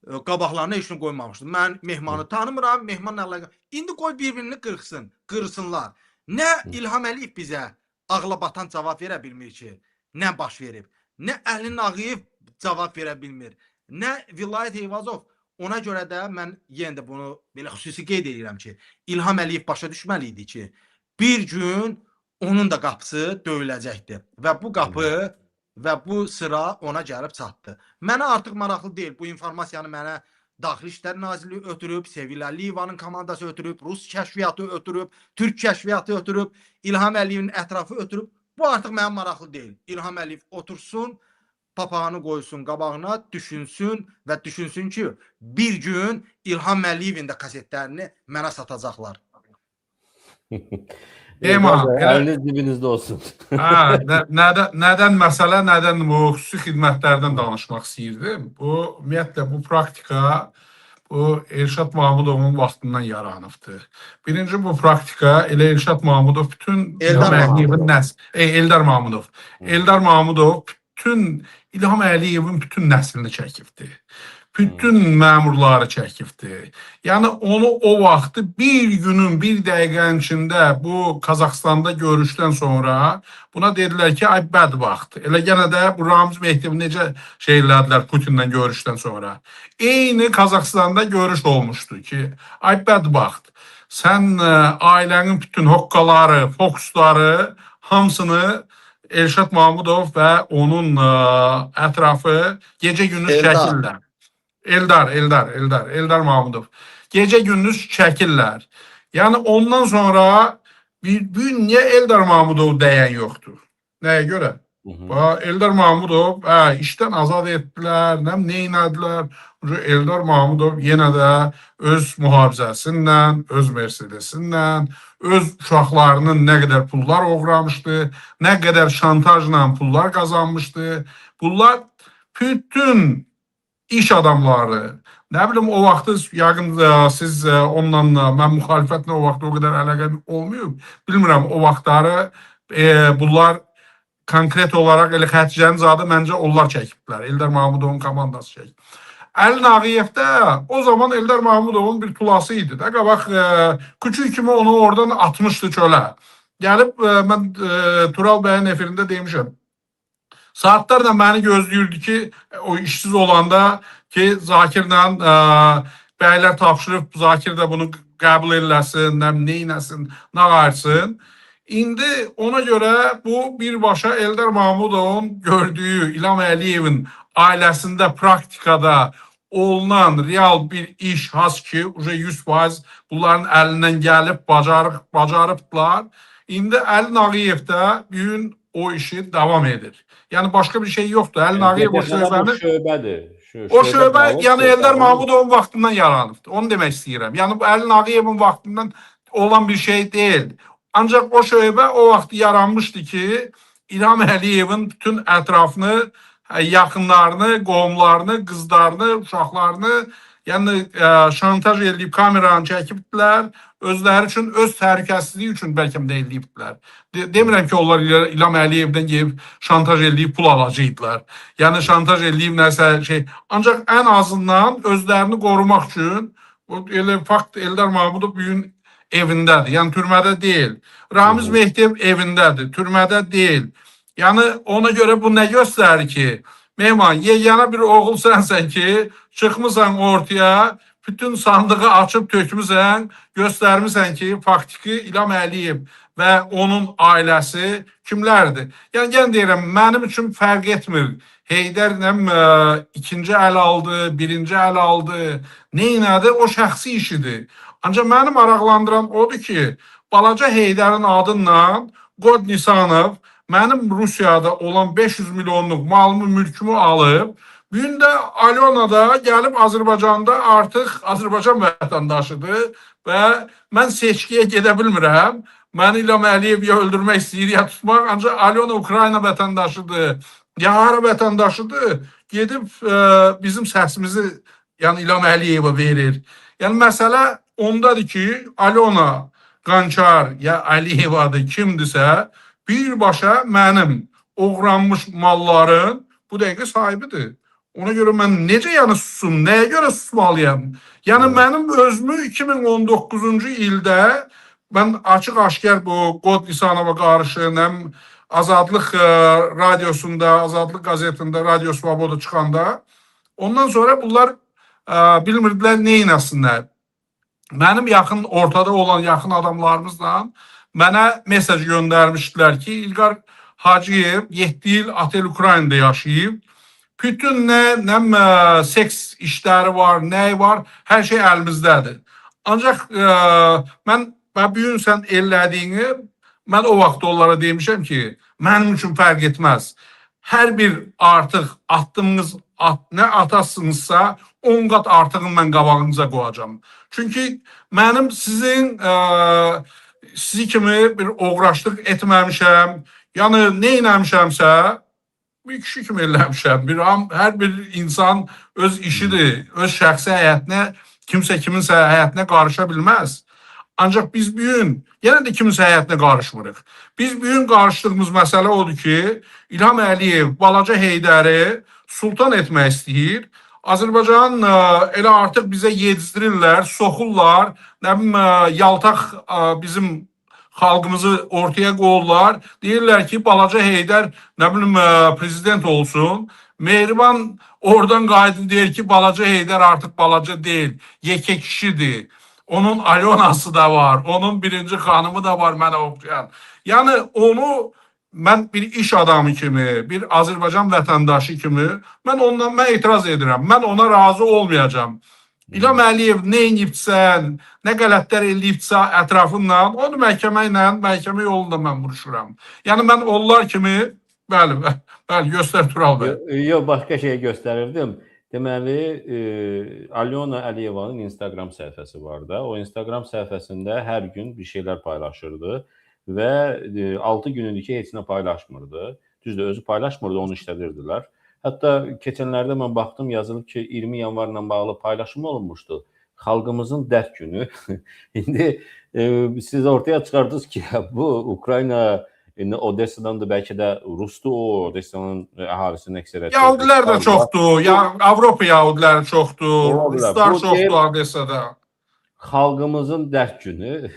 Qabaqlarına heç nə qoymamışdı. Mən Mehmanı tanımıram, Mehmanla əlaqə. İndi qoy bir-birini qırxsın, qırsınlar. Nə İlham Əliyev bizə ağla batan cavab verə bilmir ki, nə baş verib. Nə Əli Nağıyev cavab verə bilmir. Nə Vilayət Eyvazov. Ona görə də mən yenə də bunu belə xüsusi qeyd edirəm ki, İlham Əliyev başa düşməli idi ki, bir gün onun da qapısı döyüləcəkdir və bu qapı və bu sıra ona gəlib çatdı. Mənə artıq maraqlı deyil. Bu informasiyanı mənə Daxili İşlər Nazirliyi ötürüb, Sevil Əliyevanın komandası ötürüb, Rus kəşfiyyatı ötürüb, Türk kəşfiyyatı ötürüb, İlham Əliyevin ətrafı ötürüb. Bu artıq mənə maraqlı deyil. İlham Əliyev otursun, papağını qoysun qabağına, düşünsün və düşünsün ki, bir gün İlham Əliyevin də kasetlərini mənə satacaqlar. Mehman, Əliniz dibinizdə olsun. Hə, nədən məsələ, nədən bu xüsusi xidmətlərdən danışmaq istəyirdim. Bu ümumiyyətlə bu praktika bu Elşad Mahmudovun vaxtından yaranıbdır. Birinci bu praktika elə Elşad Mahmudov bütün Eldar İlham Əliyevin Eldar Mahmudov. Eldar Mahmudov bütün İlham Əliyevin bütün nəslini çəkibdi. Bütün məmurları çəkibdi. Yəni onu o vaxtı bir günün, bir dəqiqənin içində bu Qazaxstanda görüşdən sonra buna dedilər ki, ay bədbəxt. Elə yenə də bu Ramiz Mehdiyev necə şey elədilər Putinlə görüşdən sonra. Eyni Qazaxstanda görüş olmuşdu ki, ay bədbəxt. Sən ailənin bütün hoqqaları, fokusları hamısını Elşad Mahmudov və onun ətrafı gecə-gündüz çəkirlər. Eldar Mahmudov. Gecə-gündüz çəkirlər. Yəni ondan sonra bir gün niyə Eldar Mahmudov dəyən yoxdur? Nəyə görə? Eldar Mahmudov işdən azad etdilər, nə neynədilər? Eldar Mahmudov yenə də öz mühafizəsindən, öz Mercedesindən, öz uşaqlarının nə qədər pullar oğramışdı, nə qədər şantajla pullar qazanmışdı. Bunlar bütün iş adamları, nə bilim o vaxtı yəqin siz onunla, mən müxalifətlə o vaxt o qədər əlaqəm olmayıb, bilmirəm o vaxtları bunlar konkret olaraq elə Xəticənin zadı məncə onlar çəkiblər. Eldar Mahmudovun komandası çəkib. Əli Nağıyev də o zaman Eldar Mahmudovun bir tulası idi də. Qabaq küçük kimi onu oradan atmışdı çölə. Gəlib mən Tural bəyin efirində demişəm. Saatlarla məni gözləyirdi ki, o işsiz olanda ki, Zakirlə bəylər tapşırıb, Zakir də bunu qəbul eləsin, nə neynəsin, nə qarsın. İndi ona görə bu birbaşa Eldar Mahmudovun gördüyü İlham Əliyevin ailəsində praktikada olunan real bir iş has ki, 100% bunların əlindən gəlib, bacarıbdılar. İndi Əli Nağıyev də bugün o işi davam edir. Yəni başqa bir şey yoxdur. Əli Nağıyev o şöbəni şöbədir. O şöbə yəni Eldar Mahmudovun vaxtından yaranıbdır. Onu demək istəyirəm. Yəni bu Əli Nağıyevin vaxtından olan bir şey deyil. Ancaq o şöbə o vaxt yaranmışdı ki, İlham Əliyevin bütün ətrafını, yaxınlarını, qohumlarını, qızlarını, uşaqlarını, yəni şantaj eləyib kameranı çəkibdilər. Özləri üçün, öz təhlükəsizliyi üçün bəlkə də eləyibdilər. Demirəm ki, onlar İlham Əliyevdən gedib şantaj eləyib pul alacaqdılar. Yəni şantaj eləyib nəsə şey. Ancaq ən azından özlərini qorumaq üçün bu elə fakt Eldar Mahmudov bu gün evindədir. Yəni türmədə deyil. Ramiz Mehdiyev evindədir, türmədə deyil. Yəni ona görə bu nə göstərir ki, Mehman, yeganə bir oğul sənsən ki, çıxmısan ortaya, bütün sandığı açıb tökmüsən, göstərmisən ki, faktiki İlham Əliyev və onun ailəsi kimlərdir? Yəni, yenə deyirəm, mənim üçün fərq etmir. Heydərlə ikinci əl aldı, birinci əl aldı, neynədi? O şəxsi işidir. Ancaq məni maraqlandıran odur ki, balaca Heydərin adından God Nisanov mənim Rusiyada olan 500 milyonluq malımı, mülkümü alıb, bugün də Alona da gəlib Azərbaycanda artıq Azərbaycan vətəndaşıdır və mən seçkiyə gedə bilmirəm. Məni İlham Əliyev ya öldürmək istəyir, ya tutmaq. Ancaq Alona Ukrayna vətəndaşıdır, ya hara vətəndaşıdır, gedib bizim səsimizi yəni İlham Əliyevə verir. Yəni məsələ ondadır ki, Alona Qançar ya Əliyevadır, kimdirsə, birbaşa mənim oğranmış malların bu dəqiqə sahibidir. Ona görə mən necə yəni susum, nəyə görə susmalıyam? Yəni mənim özümü 2019-cu ildə mən açıq-aşkar bu Qod İsanova qarşı, nəm Azadlıq radiosunda, Azadlıq qəzetində, Radio Svoboda çıxanda, ondan sonra bunlar bilmirdilər nə eləsinlər. Mənim yaxın, ortada olan yaxın adamlarımızla mənə mesaj göndərmişdilər ki, İlqar Hacıyev 7 il Otel Ukraynada yaşayıb. Bütün nə seks işləri var, nə var, hər şey əlimizdədir. Ancaq mən bu gün sən elədiyini, mən o vaxt onlara demişəm ki, mənim üçün fərq etməz. Hər bir artıq atdığınız, nə atasınızsa 10 qat artığını mən qabağınıza qoyacağam. Çünki mənim sizin sizi kimi bir oğraşlıq etməmişəm. Yəni nə eləmişəmsə bir kişi kimi eləmişəm. Hər bir insan öz işidir, öz şəxsi həyatına kimsə kiminsə həyatına qarışa bilməz. Ancaq biz bu gün yenə də kiminsə həyatına qarışmırıq. Biz bu gün qarışdığımız məsələ odur ki, İlham Əliyev balaca Heydəri sultan etmək istəyir. Azərbaycan elə artıq bizə yedizdirirlər, soxurlar, nə bilim yaltaq bizim xalqımızı ortaya qoyurlar. Deyirlər ki, balaca Heydər nə bilim prezident olsun. Mehriban oradan qayıdıb deyir ki, balaca Heydər artıq balaca deyil, yekə kişidir. Onun Alyonası da var, onun birinci xanımı da var mənə oxşayan. Yəni onu mən bir iş adamı kimi, bir Azərbaycan vətəndaşı kimi mən ondan mən etiraz edirəm. Mən ona razı olmayacağam. İlham Əliyev nə edibsə, nə qələtlər eləyibsə ətrafından, onu məhkəmə ilə, məhkəmə yolunda mən vuruşuram. Yəni mən onlar kimi, bəli, bəli, göstər Tural bəy. Yox, başqa şey göstərirdim. Deməli, Alyona Əliyevanın Instagram səhifəsi var da. O Instagram səhifəsində hər gün bir şeylər paylaşırdı və 6 gün idi ki, heç nə paylaşmırdı. Düzdür, özü paylaşmırdı, onu işlədirdilər. Hətta keçənlərdə mən baxdım, yazılıb ki, 20 yanvarla bağlı paylaşım olunmuşdu. Xalqımızın dərd günü. İndi siz ortaya çıxardınız ki, bu Ukrayna indi Odessadan da bəlkə də Rusdur o, Odessanın əhalisinin əksəriyyəti. Yahudilər də çoxdur, ya, Avropa Yahudiləri çoxdur, Ruslar çoxdur Odessada. Xalqımızın dərd günü.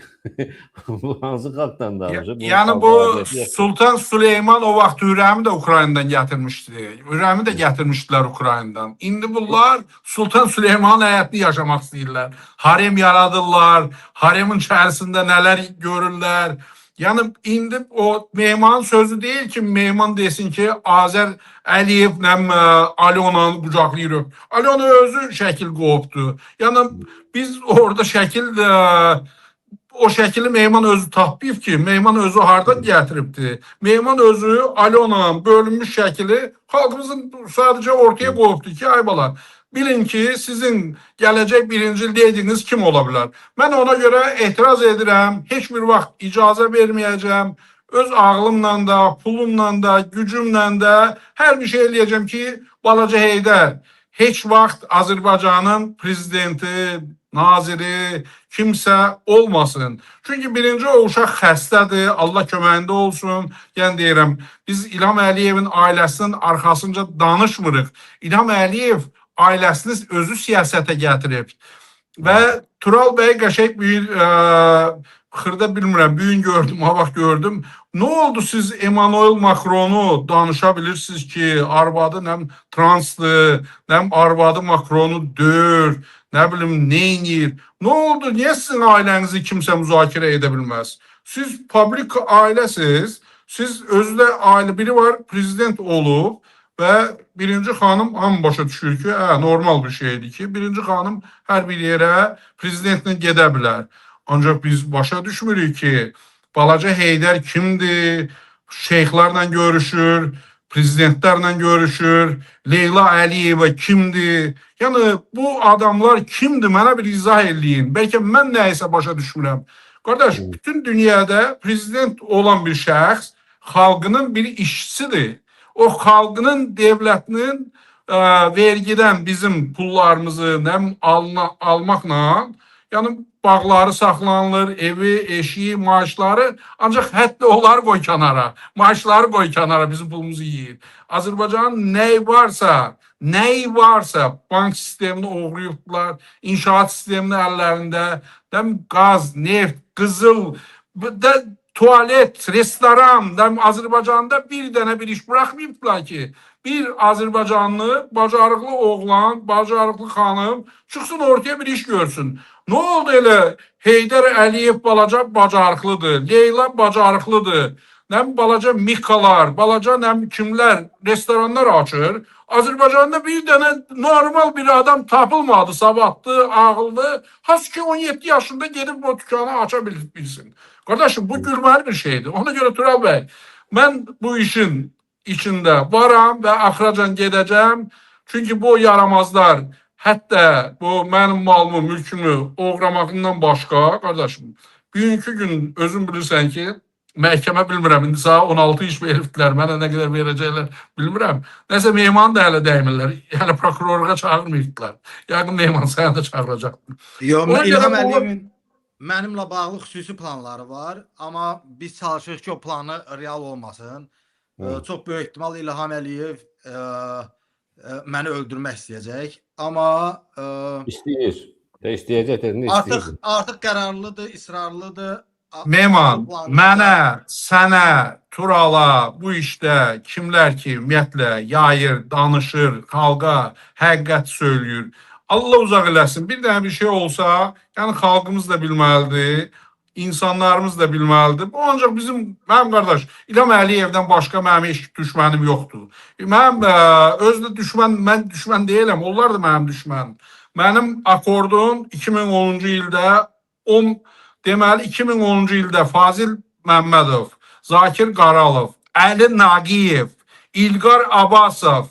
Bu hansı xalqdan danışır? Yəni bu Sultan Süleyman o vaxt Hürrəmi də Ukraynadan gətirmişdi. Hürrəmi də gətirmişdilər Ukraynadan. İndi bunlar Sultan Süleymanın həyatını yaşamaq istəyirlər. Harem yaradırlar, haremin içərisində nələr görürlər. Yəni indi o mehmanın sözü deyil ki, mehman desin ki, Azər Əliyevlə Alyonanı qucaqlayırıq. Alyona özü şəkil qoyubdu. Yəni biz orada şəkil o şəkili mehman özü tapmayıb ki, mehman özü hardan gətiribdi? Mehman özü Alyonanın bölünmüş şəkili xalqımızın sadəcə ortaya qoyubdu ki, ay bala, bilin ki, sizin gələcək birinci leydiniz kim ola bilər? Mən ona görə etiraz edirəm, heç bir vaxt icazə verməyəcəm. Öz ağlımla da, pulumla da, gücümlə də hər bir şey eləyəcəm ki, balaca Heydər heç vaxt Azərbaycanın prezidenti, naziri, kimsə olmasın. Çünki birinci o uşaq xəstədir, Allah köməyində olsun. Yəni deyirəm, biz İlham Əliyevin ailəsinin arxasınca danışmırıq. İlham Əliyev ailəsini özü siyasətə gətirib. Və Tural bəy qəşəng bir xırda bilmirəm, bu gün gördüm, ha vaxt gördüm. Nə oldu siz Emmanuel Macronu danışa bilirsiniz ki, arvadı nəm transdır, nəm arvadı Macronu döyür, nə bilim nə eləyir. Nə oldu? Niyə sizin ailənizi kimsə müzakirə edə bilməz? Siz public ailəsiz, siz özü də ailə biri var, prezident olub və birinci xanım hamı başa düşür ki, normal bir şeydir ki, birinci xanım hər bir yerə prezidentlə gedə bilər. Ancaq biz başa düşmürük ki, balaca Heydər kimdir, şeyxlərlə görüşür, prezidentlərlə görüşür, Leyla Əliyeva kimdir? Yəni bu adamlar kimdir? Mənə bir izah eləyin. Bəlkə mən nəyisə başa düşmürəm. Qardaş, bütün dünyada prezident olan bir şəxs xalqının bir işçisidir. O xalqının, devlətinin vergidən bizim pullarımızı nə almaqla, Yəni bağları saxlanılır, evi, eşiyi, maaşları, ancaq hətta onları qoy kənara, maaşları qoy kənara, bizim pulumuzu yeyir. Azərbaycanın nəyi varsa, nəyi varsa bank sistemini oğrayıbdılar, inşaat sistemini əllərində, qaz, neft, qızıl, də tualet, restoran, Azərbaycanda bir dənə bir iş buraxmayıbdılar ki, bir Azərbaycanlı, bacarıqlı oğlan, bacarıqlı xanım çıxsın ortaya bir iş görsün. Nə oldu elə? Heydər Əliyev balaca bacarıqlıdır, Leyla bacarıqlıdır, nə balaca Mikalar, balaca nə kimlər restoranlar açır. Azərbaycanda bir dənə normal bir adam tapılmadı, savadlı, ağıllı. Has ki 17 yaşında gedib o dükkanı aça bilsin. Qardaşım, bu gülməli bir şeydir. Ona görə Tural bəy, mən bu işin içində varam və axıracan gedəcəm. Çünki bu yaramazlar hətta bu mənim malımı, mülkümü oğramağından başqa, qardaşım, bugünkü gün özün bilirsən ki, məhkəmə bilmirəm, indi sənə 16 iş veribdilər, mənə nə qədər verəcəklər bilmirəm. Nəsə mehman da hələ dəymирlər, hələ prokurorluğa çağırmayıbdılar. Yəqin mehman səni də çağıracaqdır. Yox, İlham Əliyevin mənimlə bağlı xüsusi planları var, amma biz çalışırıq ki, o planı real olmasın. Çox böyük ehtimal İlham Əliyev məni öldürmək istəyəcək. Amma istəyir. İstəyəcək, istəyir. Artıq qərarlıdır, israrlıdır. Mehman, mənə, sənə, Turala bu işdə kimlər ki, ümumiyyətlə yayır, danışır, xalqa həqiqət söylüyür. Allah uzaq eləsin. Bir dənə bir şey olsa, yəni xalqımız da bilməlidir, insanlarımız da bilməlidir. Bu ancaq bizim, mənim qardaş, İlham Əliyevdən başqa mənim heç düşmənim yoxdur. Mənim özü də düşmən, mən düşmən deyiləm, onlar da mənim düşmənim. Mənim akordum 2010-cu ildə 10, deməli 2010-cu ildə Fazil Məmmədov, Zakir Qaralov, Əli Naqiyev, İlqar Abbasov,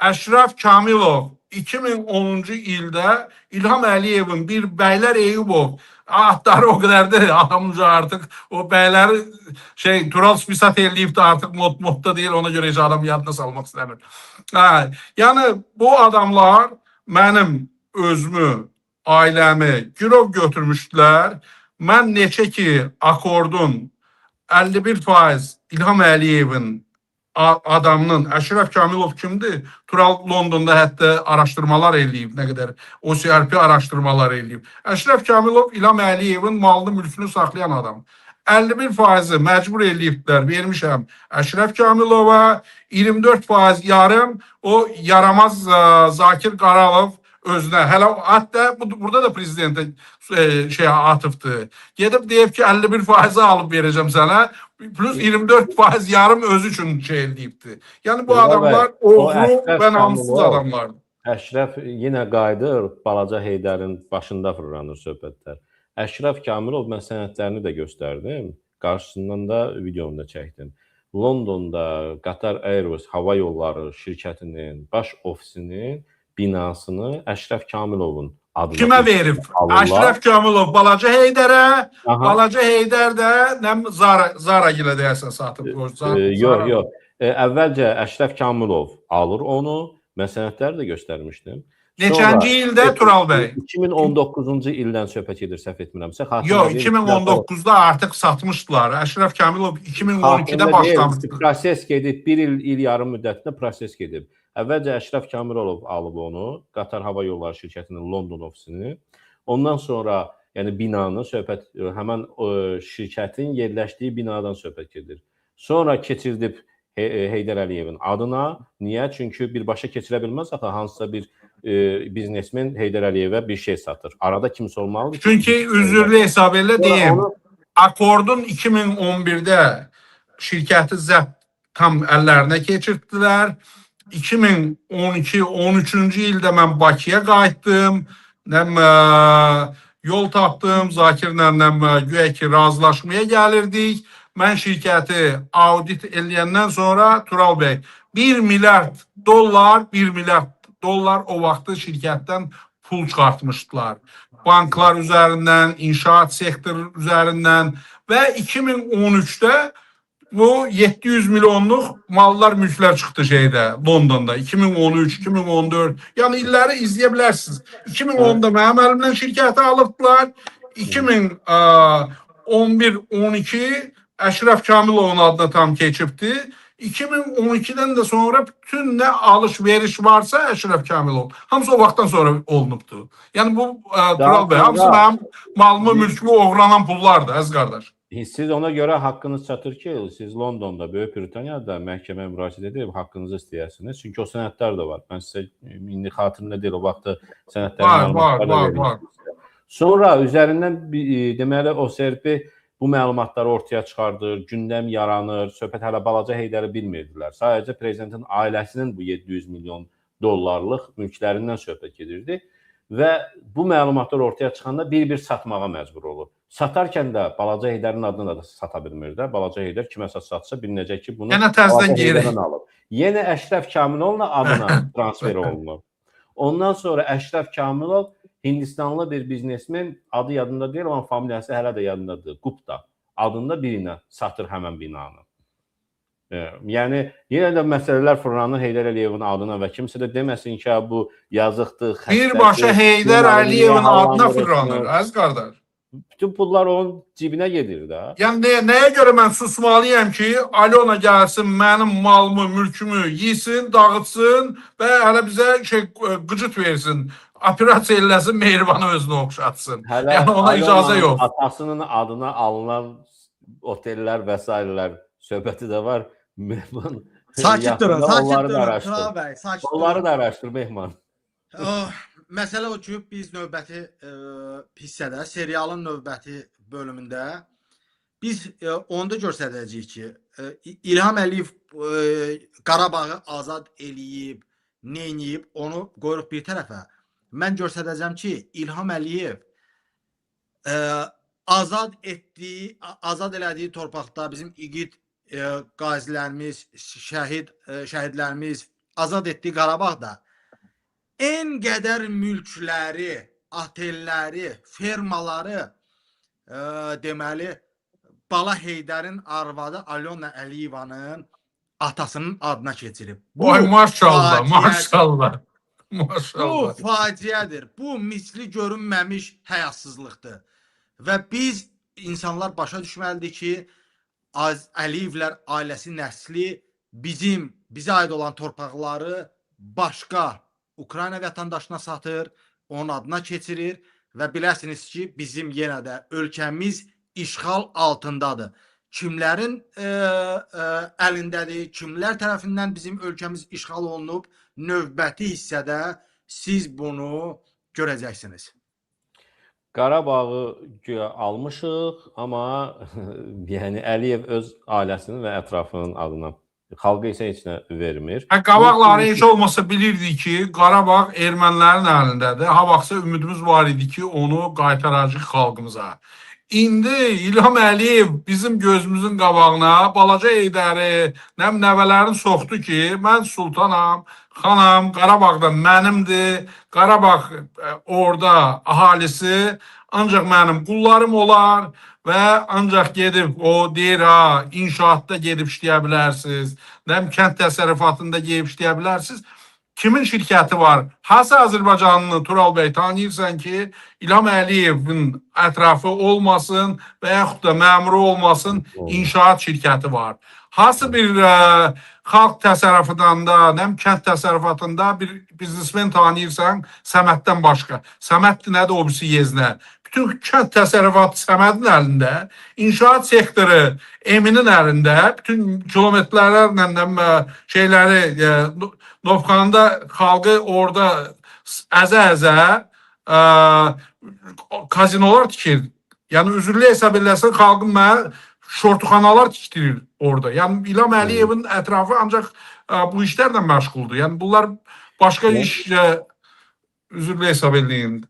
Əşrəf Kamilov 2010-cu ildə İlham Əliyevin bir Bəylər Eyübov adları o qədərdir, adamca artıq o bəyləri şey Tural spisat eləyib də artıq modda deyil, ona görə heç adam yadına salmaq istəmir. Hə, yəni bu adamlar mənim özümü, ailəmi girov götürmüşdülər. Mən neçə ki akordun 51% İlham Əliyevin adamının, Əşrəf Kamilov kimdir? Tural Londonda hətta araşdırmalar eləyib, nə qədər OCRP araşdırmalar eləyib. Əşrəf Kamilov İlham Əliyevin malını, mülkünü saxlayan adam. 51%-i məcbur eləyibdilər, vermişəm Əşrəf Kamilova, 24% yarım o yaramaz Zakir Qaralov özünə. Hələ hətta burada da prezidentə şey atıbdır. Gedib deyib ki 51%-i alıb verəcəm sənə. Plus 24% yarım özü üçün şey eləyibdi. Yəni bu adamlar oğru və namussuz adamlardır. Əşrəf yenə qayıdır, balaca Heydərin başında fırlanır söhbətlər. Əşrəf Kamilov, mən sənədlərini də göstərdim. Qarşısından da videomu da çəkdim. Londonda Qatar Airways hava yolları şirkətinin baş ofisinin binasını Əşrəf Kamilovun adına kimə verib? Alırlar. Əşrəf Kamilov balaca Heydərə, aha, balaca Heydər də nə Zara gilə deyəsən satıb. Yox, yox. Əvvəlcə Əşrəf Kamilov alır onu. Mən sənədləri də göstərmişdim. Neçənci ildə Tural bəy? 2019-cu ildən söhbət gedir, səhv etmirəmsə. Yox, 2019-da artıq satmışdılar. Əşrəf Kamilov 2012-də başlamışdı. Proses gedib, bir il, il yarım müddətində proses gedib. Əvvəlcə Əşrəf Kamilov alıb onu, Qatar Hava Yolları şirkətinin London ofisini. Ondan sonra, yəni binanı söhbət, həmən şirkətin yerləşdiyi binadan söhbət gedir. Sonra keçirdib Heydər Əliyevin adına. Niyə? Çünki birbaşa keçirə bilməz axı hansısa bir biznesmen Heydər Əliyevə bir şey satır. Arada kimsə olmalıdır. Çünki üzürlü hesab elə deyim. Onu... Akordun 2011-də şirkəti zəbt tam əllərinə keçirdilər. 2012-13-cü ildə mən Bakıya qayıtdım. Yol tapdım. Zakirlə güya ki razılaşmaya gəlirdik. Mən şirkəti audit eləyəndən sonra Tural bəy 1 milyard dollar, 1 milyard dollar o vaxtı şirkətdən pul çıxartmışdılar. Banklar üzərindən, inşaat sektoru üzərindən və 2013-də Bu 700 milyonluq mallar, mülklər çıxdı şeydə, Londonda 2013, 2014. Yəni illəri izləyə bilərsiniz. 2010-da mənim əlimdən şirkəti alıbdılar. 2011, 12 Əşrəf Kamilovun adına tam keçibdi. 2012-dən də sonra bütün nə alış-veriş varsa Əşrəf Kamilov, hamısı o vaxtdan sonra olunubdu. Yəni bu Tural bəy, hamısı mənim malımı, mülkümü oğurlanan pullardır, əziz qardaş. Siz ona görə haqqınız çatır ki, siz Londonda, Böyük Britaniyada məhkəməyə müraciət edib haqqınızı istəyəsiniz. Çünki o sənədlər də var. Mən sizə indi xatirimdə deyil, o vaxtı sənədlərin məlumatları var, var. Sonra üzərindən deməli OSRP bu məlumatları ortaya çıxardır, gündəm yaranır, söhbət hələ balaca Heydəri bilmirdilər. Sadəcə prezidentin ailəsinin bu 700 milyon dollarlıq mülklərindən söhbət gedirdi və bu məlumatlar ortaya çıxanda bir-bir satmağa məcbur olur. Satarkən də balaca Heydərin adını da sata bilmir də. Balaca Heydər kiməsə satsa bilinəcək ki, bunu yenə təzədən geri alıb. Yenə Əşrəf Kamilovla adına transfer olunur. Ondan sonra Əşrəf Kamilov Hindistanlı bir biznesmen, adı yadında deyil, amma familiyası hələ də yadındadır, Gupta adında birinə satır həmən binanı. Yəni, yenə də məsələlər fırlanır Heydər Əliyevin adına və kimsə də deməsin ki, bu yazıqdır, xəstədir. Birbaşa Heydər Əliyevin adına fırlanır, əziz qardaş. Bütün pullar onun cibinə gedir də. Yəni, nəyə görə mən susmalıyam ki, Alyona gəlsin, mənim malımı, mülkümü yesin, dağıtsın və hələ bizə qıcıt versin, operasiya eləsin, Mehribanı özünə oxşatsın. Hələ yəni ona icazə yox. Atasının adına alınan otellər və sairələr söhbəti də var. Mehman. Sakit durun, sakit durun. Tural bəy, sakit durun. Onları da araşdır, Mehman. Məsələ o ki, biz növbəti hissədə, serialın növbəti bölümündə biz onda göstərəcəyik ki, İlham Əliyev Qarabağı azad eləyib, neyniyib, onu qoyuruq bir tərəfə. Mən göstərəcəm ki, İlham Əliyev azad elədiyi torpaqda bizim igid qazilərimiz, şəhidlərimiz azad etdiyi Qarabağda en qədər mülkləri, otelləri, fermaları deməli Bala Heydərin arvadı Alyona Əliyevanın atasının adına keçirib. Vay maşallah, maşallah. Bu faciədir. Bu misli görünməmiş həyasızlıqdır. Və biz insanlar başa düşməlidir ki, Əliyevlər ailəsi nəsli bizə aid olan torpaqları başqa Ukrayna vətəndaşına satır, onun adına keçirir və biləsiniz ki, bizim yenə də ölkəmiz işğal altındadır. Kimlərin əlindədir, kimlər tərəfindən bizim ölkəmiz işğal olunub, növbəti hissədə siz bunu görəcəksiniz. Qarabağı güya almışıq, amma yəni Əliyev öz ailəsinin və ətrafının adına, xalqı isə heç nə vermir. Qabaqları heç olmasa bilirdik ki, Qarabağ ermənilərin əlindədir. Ha vaxtsa ümidimiz var idi ki, onu qaytaracaq xalqımıza. İndi İlham Əliyev bizim gözümüzün qabağına balaca Heydəri, nəvələrini soxdu ki, mən sultanam, xanam, Qarabağda mənimdir, Qarabağ orada əhalisi ancaq mənim qullarım olar və ancaq gedib o deyir ha, inşaatda gedib işləyə bilərsiniz, kənd təsərrüfatında gedib işləyə bilərsiniz. Kimin şirkəti var? Hansı Azərbaycanlı Tural bəy tanıyırsan ki, İlham Əliyevin ətrafı olmasın və yaxud da məmuru olmasın, inşaat şirkəti var. Hansı bir xalq təsərrüfatında, kənd təsərrüfatında bir biznesmen tanıyırsan Səməddən başqa. Səməd nədir, o birisi yeznə. Bütün kənd təsərrüfatı Səmədin əlində, inşaat sektoru Eminin əlində, bütün kilometrlərlə şeyləri Novxanında xalqı orada əzə-əzə kazinolar tikir. Yəni üzürlü hesab eləsin, xalqın mənə şortuxanalar tikdirir orada. Yəni İlham Əliyevin ətrafı ancaq bu işlərlə məşğuldur. Yəni bunlar başqa iş üzürlü hesab eləyin.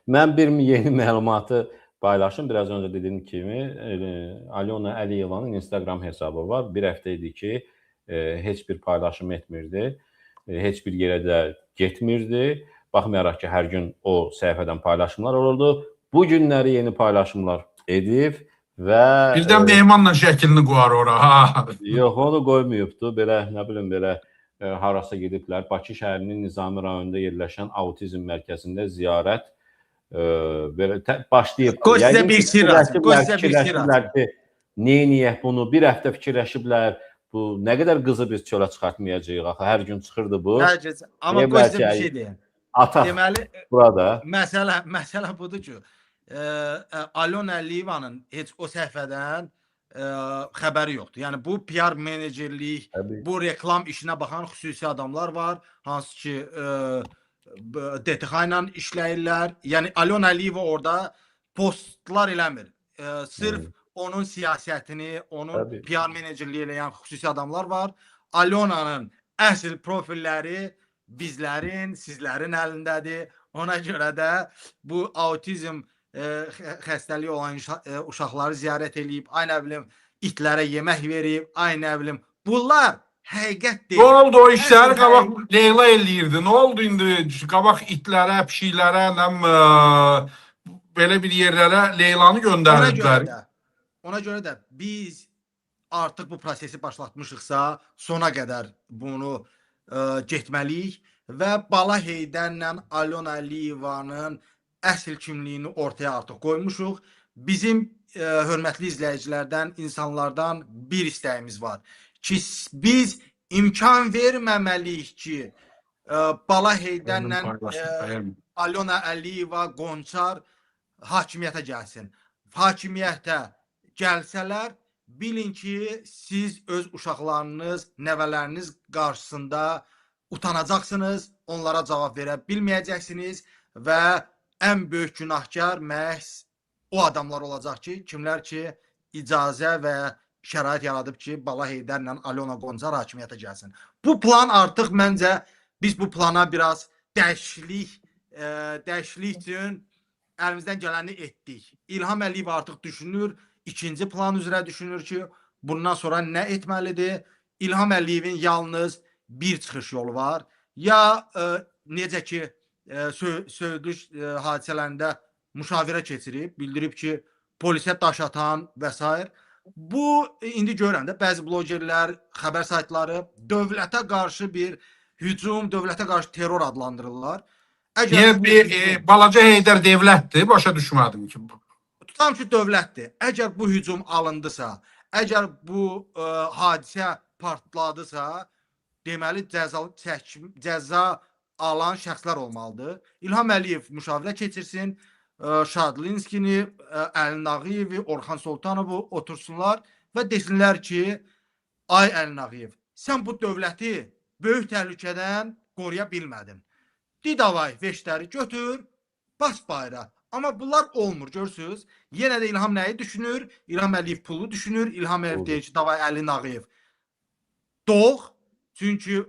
Mən bir yeni məlumatı paylaşım. Biraz öncə dediyim kimi Alyona Əliyevanın Instagram hesabı var. Bir həftə idi ki, heç bir paylaşım etmirdi. Heç bir yerə də getmirdi. Baxmayaraq ki, hər gün o səhifədən paylaşımlar olurdu. Bu günləri yeni paylaşımlar edib Və Birdən Mehmanla şəklini qoyar ora. Ha. Yox, onu qoymayıbdı. Belə, nə bilim, belə harasa gediblər. Bakı şəhərinin Nizami rayonunda yerləşən autizm mərkəzində ziyarət belə başlayıb. Qoy sizə bir sir açım. Qoy sizə bir sir açım. Neyniyək bunu? Bir həftə fikirləşiblər. Bu nə qədər qızı biz çölə çıxartmayacağıq axı. Hər gün çıxırdı bu. Amma qoy sizə bir şey deyim. Ataq. Deməli, burada məsələ budur ki, Alyona Əliyevanın heç o səhifədən xəbəri yoxdur. Yəni bu PR menecerlik, bu reklam işinə baxan xüsusi adamlar var, hansı ki DTX ilə işləyirlər. Yəni Alyona Əliyeva orada postlar eləmir. Sırf onun siyasətini, onun PR menecerliyi eləyən xüsusi adamlar var. Alyonanın əsl profilləri bizlərin, sizlərin əlindədir. Ona görə də bu autizm xəstəliyi olan uşaqları ziyarət eləyib, ay nə bilim, itlərə yemək verib, ay nə bilim. Bunlar həqiqət deyil. Nə oldu o işləri qabaq Leyla eləyirdi. Nə oldu indi qabaq itlərə, pişiklərə, belə bir yerlərə Leylanı göndərirdilər. Ona görə də biz artıq bu prosesi başlatmışıqsa, sona qədər bunu getməliyik və Bala Heydərlə Alyona Əliyevanın əsl kimliyini ortaya artıq qoymuşuq. Bizim hörmətli izləyicilərdən, insanlardan bir istəyimiz var ki, biz imkan verməməliyik ki, Bala Heydərlə Alyona Əliyeva, Qonçar hakimiyyətə gəlsin. Hakimiyyətə gəlsələr, bilin ki, siz öz uşaqlarınız, nəvələriniz qarşısında utanacaqsınız, onlara cavab verə bilməyəcəksiniz və ən böyük günahkar məhz o adamlar olacaq ki, kimlər ki, icazə və şərait yaradıb ki, Bala Heydərlə Alyona Qonçar hakimiyyətə gəlsin. Bu plan artıq məncə biz bu plana biraz dəyişiklik üçün əlimizdən gələni etdik. İlham Əliyev artıq düşünür, ikinci plan üzrə düşünür ki, bundan sonra nə etməlidir? İlham Əliyevin yalnız bir çıxış yolu var. Ya necə ki, söyüdlük hadisələrində müşavirə keçirib, bildirib ki, polisə daş atan və s. Bu, indi görürəm də, bəzi blogerlər, xəbər saytları dövlətə qarşı bir hücum, dövlətə qarşı terror adlandırırlar. Niyə balaca Heydər devlətdir? Başa düşmədim ki. Tutam ki, dövlətdir. Əgər bu hücum alındısa, əgər bu hadisə partladısa, deməli cəza alan şəxslər olmalıdır. İlham Əliyev müşavirə keçirsin, Şadlinskini, Əli Nağıyevi, Orxan Sultanovu otursunlar və desinlər ki, ay Əli Nağıyev, sən bu dövləti böyük təhlükədən qoruya bilmədin. Didavay veşləri götür, bas bayrağa. Amma bunlar olmur, görürsünüz. Yenə də İlham nəyi düşünür? İlham Əliyev pulu düşünür. İlham Əliyev deyir ki, davay Əli Nağıyev doğ. Çünki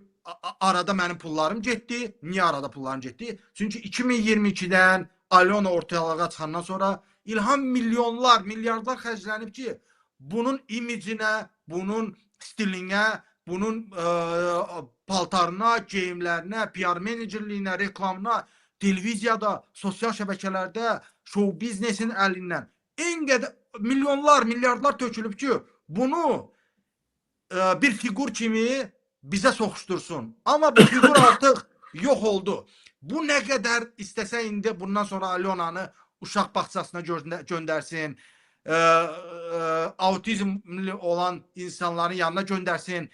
arada mənim pullarım getdi. Niyə arada pullarım getdi? Çünki 2022-dən Alyona ortalığa çıxandan sonra İlham milyonlar, milyardlar xərclənib ki, bunun imicinə, bunun stilinə, bunun paltarına, geyimlərinə, PR menecerliyinə, reklamına, televiziyada, sosial şəbəkələrdə, şou biznesin əlindən en qədər milyonlar, milyardlar tökülüb ki, bunu bir fiqur kimi bizə soxuştursun. Amma bu fiqur artıq yox oldu. Bu nə qədər istəsə indi bundan sonra Alyonanı uşaq bağçasına göndərsin, autizmli olan insanların yanına göndərsin.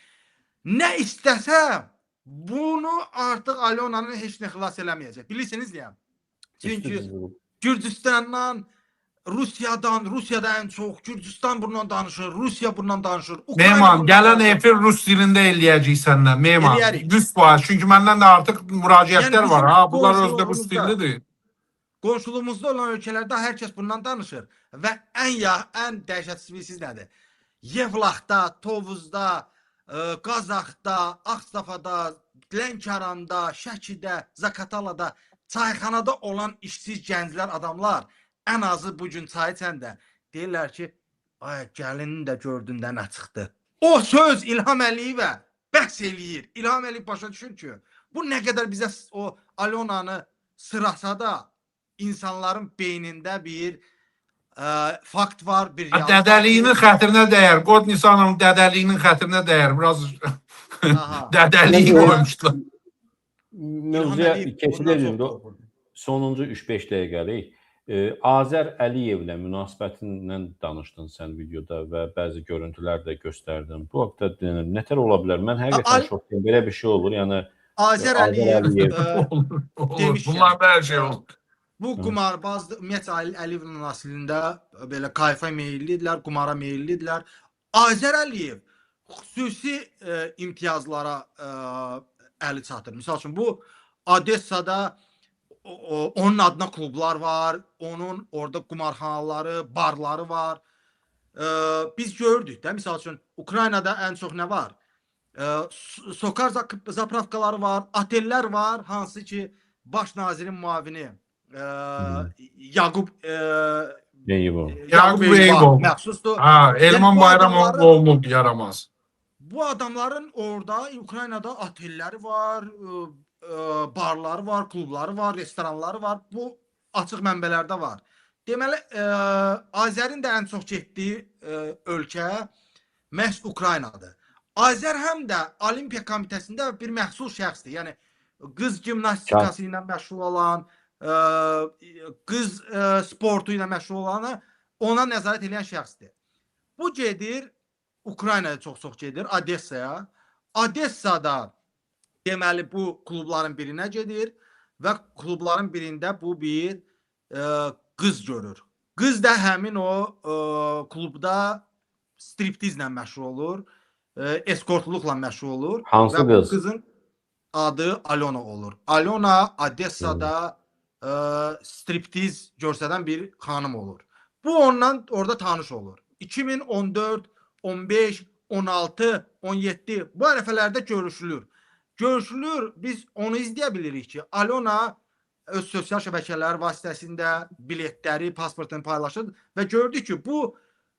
Nə istəsə bunu artıq Alyonanı heç nə xilas eləməyəcək. Bilirsiniz niyə? Çünki Gürcüstandan, Rusiyadan, Rusiyada ən çox, Gürcüstan bundan danışır, Rusiya bundan danışır. Mehman, gələn efir rus dilində eləyəcək səndən, Mehman. 100%. Çünki məndən də artıq müraciətlər yəni, var. Ha, bunlar özdə rus dillidir. Qonşuluğumuzda olan ölkələrdə hər kəs bundan danışır. Və ən dəhşətlisi bilirsiniz nədir? Yevlaxda, Tovuzda, Qazaxda, Ağstafada, Lənkəranda, Şəkidə, Zakatalada, çayxanada olan işsiz gənclər, adamlar ən azı bugün çay içəndə deyirlər ki, ay gəlini də gördün də nə çıxdı. O söz İlham Əliyevə bəs eləyir. İlham Əliyev başa düşür ki, bu nə qədər bizə o Alyonanı sırasa da insanların beynində bir fakt var, bir real Dədəliyinin xətrinə dəyər. Qod Nisanovun dədəliyinin xətrinə dəyər. Biraz dədəliyi qoymuşdular. Mövzuya keçilir indi. Sonuncu 3-5 dəqiqəlik. Azər Əliyevlə münasibətindən danışdın sən videoda və bəzi görüntülər də göstərdin. Bu haqda nətər ola bilər? Mən həqiqətən şokdayım. Belə bir şey olur. Yəni Azər Əliyev olur. Bunlar hər şey olur. Bu qumarbazdır. Ümumiyyətcə Əliyevin əslində belə kayfa meyillidirlər, qumara meyillidirlər. Azər Əliyev xüsusi imtiyazlara əli çatır. Misal üçün bu Odessada onun adına klublar var, onun orada qumarxanaları, barları var. Biz gördük də, misal üçün Ukraynada ən çox nə var? Sokar zapravkaları var, otellər var, hansı ki baş nazirin müavini Yaqub Eyübov məxsusdur. Ha, Elman Bayramov oğlu yaramaz. Bu adamların orada Ukraynada otelləri var, barları var, klubları var, restoranları var. Bu açıq mənbələrdə var. Deməli, Azərin də ən çox getdiyi ölkə məhz Ukraynadır. Azər həm də Olimpiya Komitəsində bir məxsus şəxsdir. Yəni qız gimnastikası ilə məşğul olan, qız sportu ilə məşğul olanı ona nəzarət edən şəxsdir. Bu gedir Ukraynaya çox-çox gedir, Odessaya. Odessada deməli bu klubların birinə gedir və klubların birində bu bir qız görür. Qız da həmin o klubda striptizlə məşğul olur, eskortluqla məşğul olur. Hansı və qız? Bu qızın adı Alona olur. Alona Odessada striptiz göstərən bir xanım olur. Bu ondan orada tanış olur. 2014, 15, 16, 17 bu ərəfələrdə görüşülür. Görüşülür, biz onu izləyə bilirik ki, Alona öz sosial şəbəkələr vasitəsində biletləri, pasportunu paylaşır və gördük ki, bu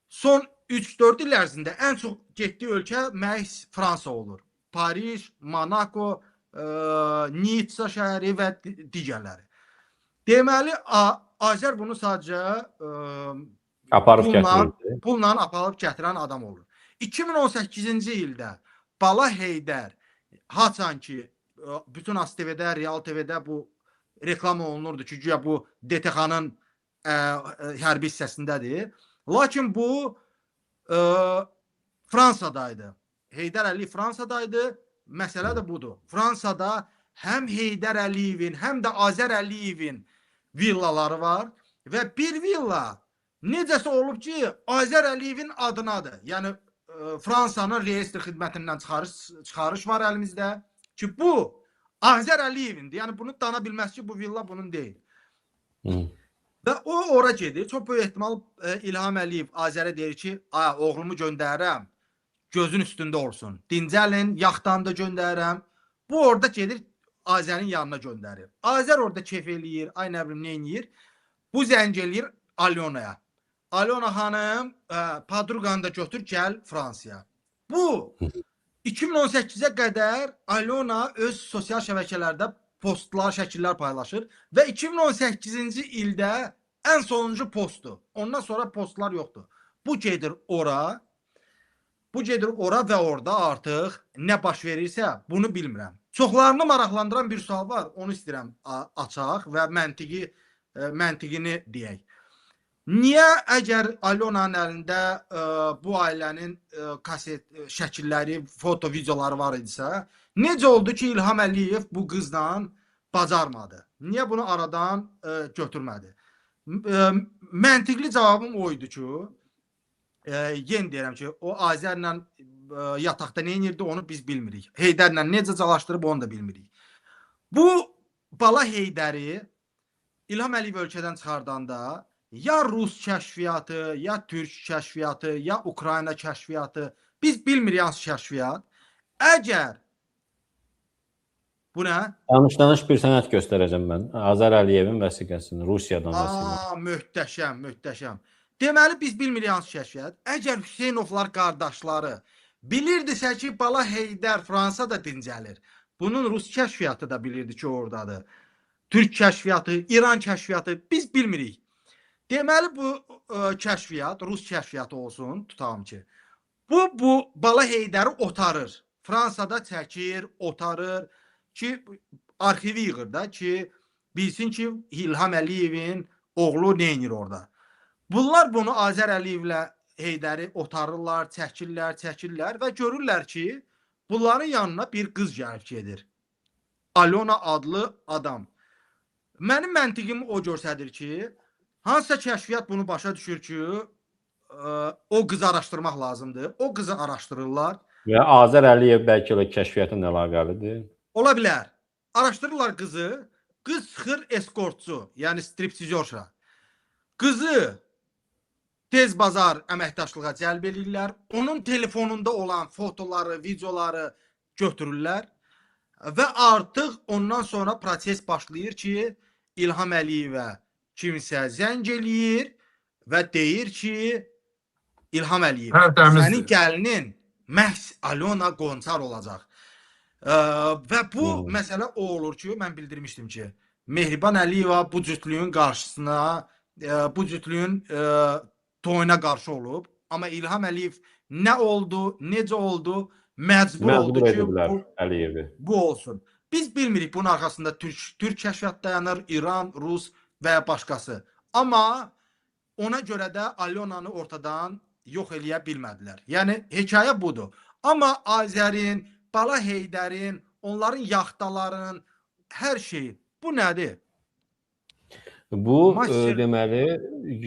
son 3-4 il ərzində ən çox getdiyi ölkə məhz Fransa olur. Paris, Monaco, Nitsa şəhəri və digərləri. Deməli, Azər bunu sadəcə aparıb gətirirdi. Pulla aparıb gətirən adam olur. 2018-ci ildə Bala Heydər haçan ki, bütün ASTV-də, Real TV-də bu reklam olunurdu ki, güya bu DTX-nın hərbi hissəsindədir. Lakin bu Fransadaydı. Heydər Əliyev Fransadaydı. Məsələ də budur. Fransada həm Heydər Əliyevin, həm də Azər Əliyevin villaları var və bir villa necəsə olub ki, Azər Əliyevin adınadır. Yəni Fransanın reyestr xidmətindən çıxarış var əlimizdə ki, bu Azər Əliyevindir. Yəni bunu dana bilməz ki, bu villa bunun deyil. Və o ora gedir. Çox böyük ehtimal İlham Əliyev Azərə deyir ki, oğlumu göndərirəm, gözün üstündə olsun. Dincəlin, yaxtanı da göndərirəm. Bu orada gedir, Azərin yanına göndərir. Azər orada kef eləyir, ay nə bilim, nə eləyir. Bu zəng eləyir Alonaya. Alona xanım, Padruqanı da götür, gəl Fransaya. Bu 2018-ə qədər Alona öz sosial şəbəkələrdə postlar, şəkillər paylaşır və 2018-ci ildə ən sonuncu postdur. Ondan sonra postlar yoxdur. Bu gedir ora, bu gedir ora və orada artıq nə baş verirsə bunu bilmirəm. Çoxlarını maraqlandıran bir sual var, onu istəyirəm açaq və məntiqini deyək. Niyə əgər Alonanın əlində bu ailənin kaset şəkilləri, foto, videoları var idisə, necə oldu ki, İlham Əliyev bu qızla bacarmadı? Niyə bunu aradan götürmədi? Məntiqli cavabım o idi ki, yenə deyirəm ki, o Azərlə yataqda nə edirdi, onu biz bilmirik. Heydərlə necə calaşdırıb, onu da bilmirik. Bu Bala Heydəri İlham Əliyev ölkədən çıxardanda ya Rus kəşfiyyatı, ya Türk kəşfiyyatı, ya Ukrayna kəşfiyyatı, biz bilmirik hansı kəşfiyyat. Əgər bu nə? Danış bir sənəd göstərəcəm mən. Azər Əliyevin vəsiqəsini, Rusiyadan vəsiqəsini. Möhtəşəm, möhtəşəm. Deməli, biz bilmirik hansı kəşfiyyat. Əgər Hüseynovlar qardaşları bilirdisə ki, Bala Heydər Fransada dincəlir. Bunun Rus kəşfiyyatı da bilirdi ki, oradadır. Türk kəşfiyyatı, İran kəşfiyyatı, biz bilmirik. Deməli bu kəşfiyyat, rus kəşfiyyatı olsun, tutalım ki. Bu Bala Heydəri otarır. Fransada çəkir, otarır ki, arxivi yığır da ki, bilsin ki, İlham Əliyevin oğlu nə edir orada. Bunlar bunu Azər Əliyevlə Heydəri otarırlar, çəkirlər, çəkirlər və görürlər ki, bunların yanına bir qız gəlib gedir. Alona adlı adam. Mənim məntiqim o göstərir ki, hansısa kəşfiyyat bunu başa düşür ki, o qızı araşdırmaq lazımdır. O qızı araşdırırlar. Və Azər Əliyev bəlkə elə kəşfiyyatla əlaqəlidir. Ola bilər. Araşdırırlar qızı. Qız çıxır eskortçu, yəni striptizyorşa. Qızı tez bazar əməkdaşlığa cəlb eləyirlər. Onun telefonunda olan fotoları, videoları götürürlər və artıq ondan sonra proses başlayır ki, İlham Əliyevə kimsə zəng eləyir və deyir ki, İlham Əliyev, sənin gəlinin məhz Alona Qonçar olacaq. Və bu məsələ o olur ki, mən bildirmişdim ki, Mehriban Əliyeva bu cütlüyün qarşısına, bu cütlüyün toyuna qarşı olub. Amma İlham Əliyev nə oldu, necə oldu, məcbur oldu ki, Əliyevi. bu olsun. Biz bilmirik bunun arxasında Türk kəşfiyyat dayanır, İran, Rus və ya başqası. Amma ona görə də Alonanı ortadan yox eləyə bilmədilər. Yəni hekayə budur. Amma Azərin, Bala Heydərin, onların yaxtaların, hər şeyi bu nədir? Bu deməli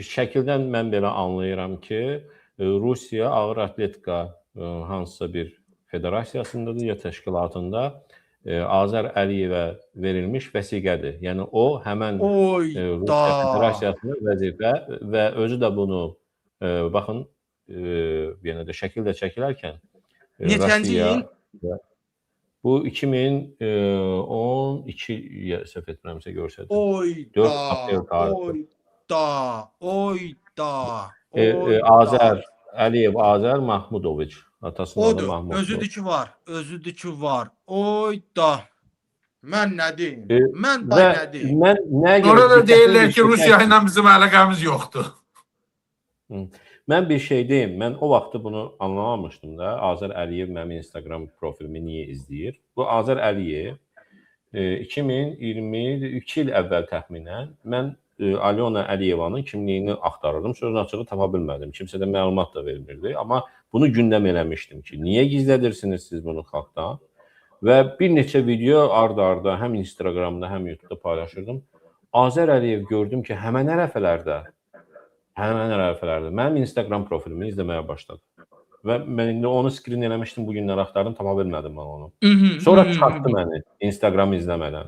şəkildən mən belə anlayıram ki, Rusiya ağır atletika hansısa bir federasiyasındadır ya təşkilatında Azər Əliyevə verilmiş vəsiqədir. Yəni o həmən Rusiya Federasiyasının vəzifə və özü də bunu baxın yenə də şəkildə çəkilərkən neçənci il? Bu 2012 səhv etmirəmsə görsədim. 4 aprel tarixi. Oyda. Azər Əliyev, Azər Mahmudoviç. Atasının adı Mahmuddur. Özüdür ki var. Özüdür ki var. Oyda. Mən nə deyim? Mən da nə deyim? Sonra da deyirlər ki, Rusiya ilə bizim əlaqəmiz yoxdur. Mən bir şey deyim. Mən o vaxtı bunu anlamamışdım da. Azər Əliyev mənim Instagram profilimi niyə izləyir? Bu Azər Əliyev 2022 il əvvəl təxminən mən Alona Əliyevanın kimliyini axtarırdım. Sözün açığı tapa bilmədim. Kimsə də məlumat da vermirdi. Amma bunu gündəm eləmişdim ki, niyə gizlədirsiniz siz bunu xalqdan? Və bir neçə video arda-arda həm Instagramda, həm YouTube'da paylaşırdım. Azər Əliyev gördüm ki, həmən ərəfələrdə mənim Instagram profilimi izləməyə başladı. Və mən indi onu screen eləmişdim, bu günlər axtardım, tapa bilmədim mən onu. Sonra çıxartdı məni Instagram izləmədən.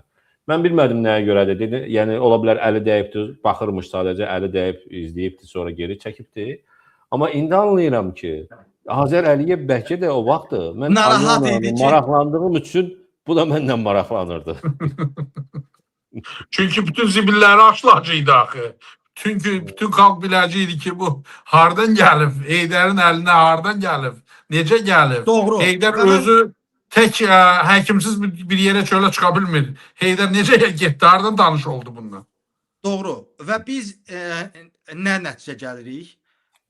Mən bilmədim nəyə görədir. Dedi, yəni ola bilər əli dəyibdi, baxırmış sadəcə, əli dəyib, izləyibdi, sonra geri çəkibdi. Amma indi anlayıram ki, Azər Əliyev bəlkə də o vaxtı mən narahat idi ki, maraqlandığım üçün bu da məndən maraqlanırdı. Çünki bütün zibilləri açılacaqdı axı. Çünki bütün xalq biləcəkdi ki, bu hardan gəlib, Heydərin əlinə hardan gəlib, necə gəlib. Doğru. Heydər özü tək həkimsiz bir yerə çölə çıxa bilmir. Heydər necə getdi, hardan tanış oldu bundan? Doğru. Və biz nə nəticə gəlirik?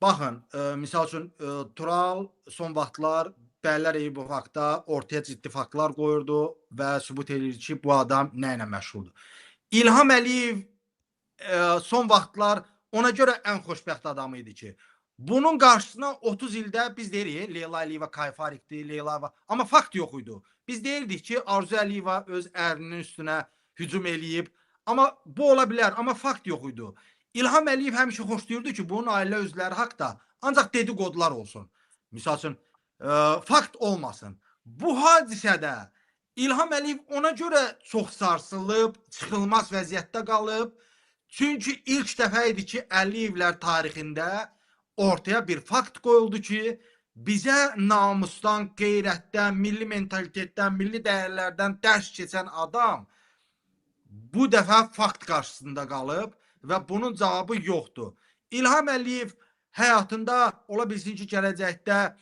Baxın, misal üçün Tural son vaxtlar Bəylər Evi bu haqda ortaya ciddi faktlar qoyurdu və sübut edir ki, bu adam nə ilə məşğuldur. İlham Əliyev son vaxtlar ona görə ən xoşbəxt adamı idi ki, bunun qarşısına 30 ildə biz deyirik, Leyla Əliyeva Kayfarikdir, Leyla Əliyeva, amma fakt yox idi. Biz deyirdik ki, Arzu Əliyeva öz ərinin üstünə hücum eləyib, amma bu ola bilər, amma fakt yox idi. İlham Əliyev həmişə xoşlayırdı ki, bunun ailə üzvləri haqda ancaq dedikodular olsun. Misal üçün, fakt olmasın. Bu hadisədə İlham Əliyev ona görə çox sarsılıb, çıxılmaz vəziyyətdə qalıb. Çünki ilk dəfə idi ki, Əliyevlər tarixində ortaya bir fakt qoyuldu ki, bizə namusdan, qeyrətdən, milli mentalitetdən, milli dəyərlərdən dərs keçən adam bu dəfə fakt qarşısında qalıb və bunun cavabı yoxdur. İlham Əliyev həyatında ola bilsin ki, gələcəkdə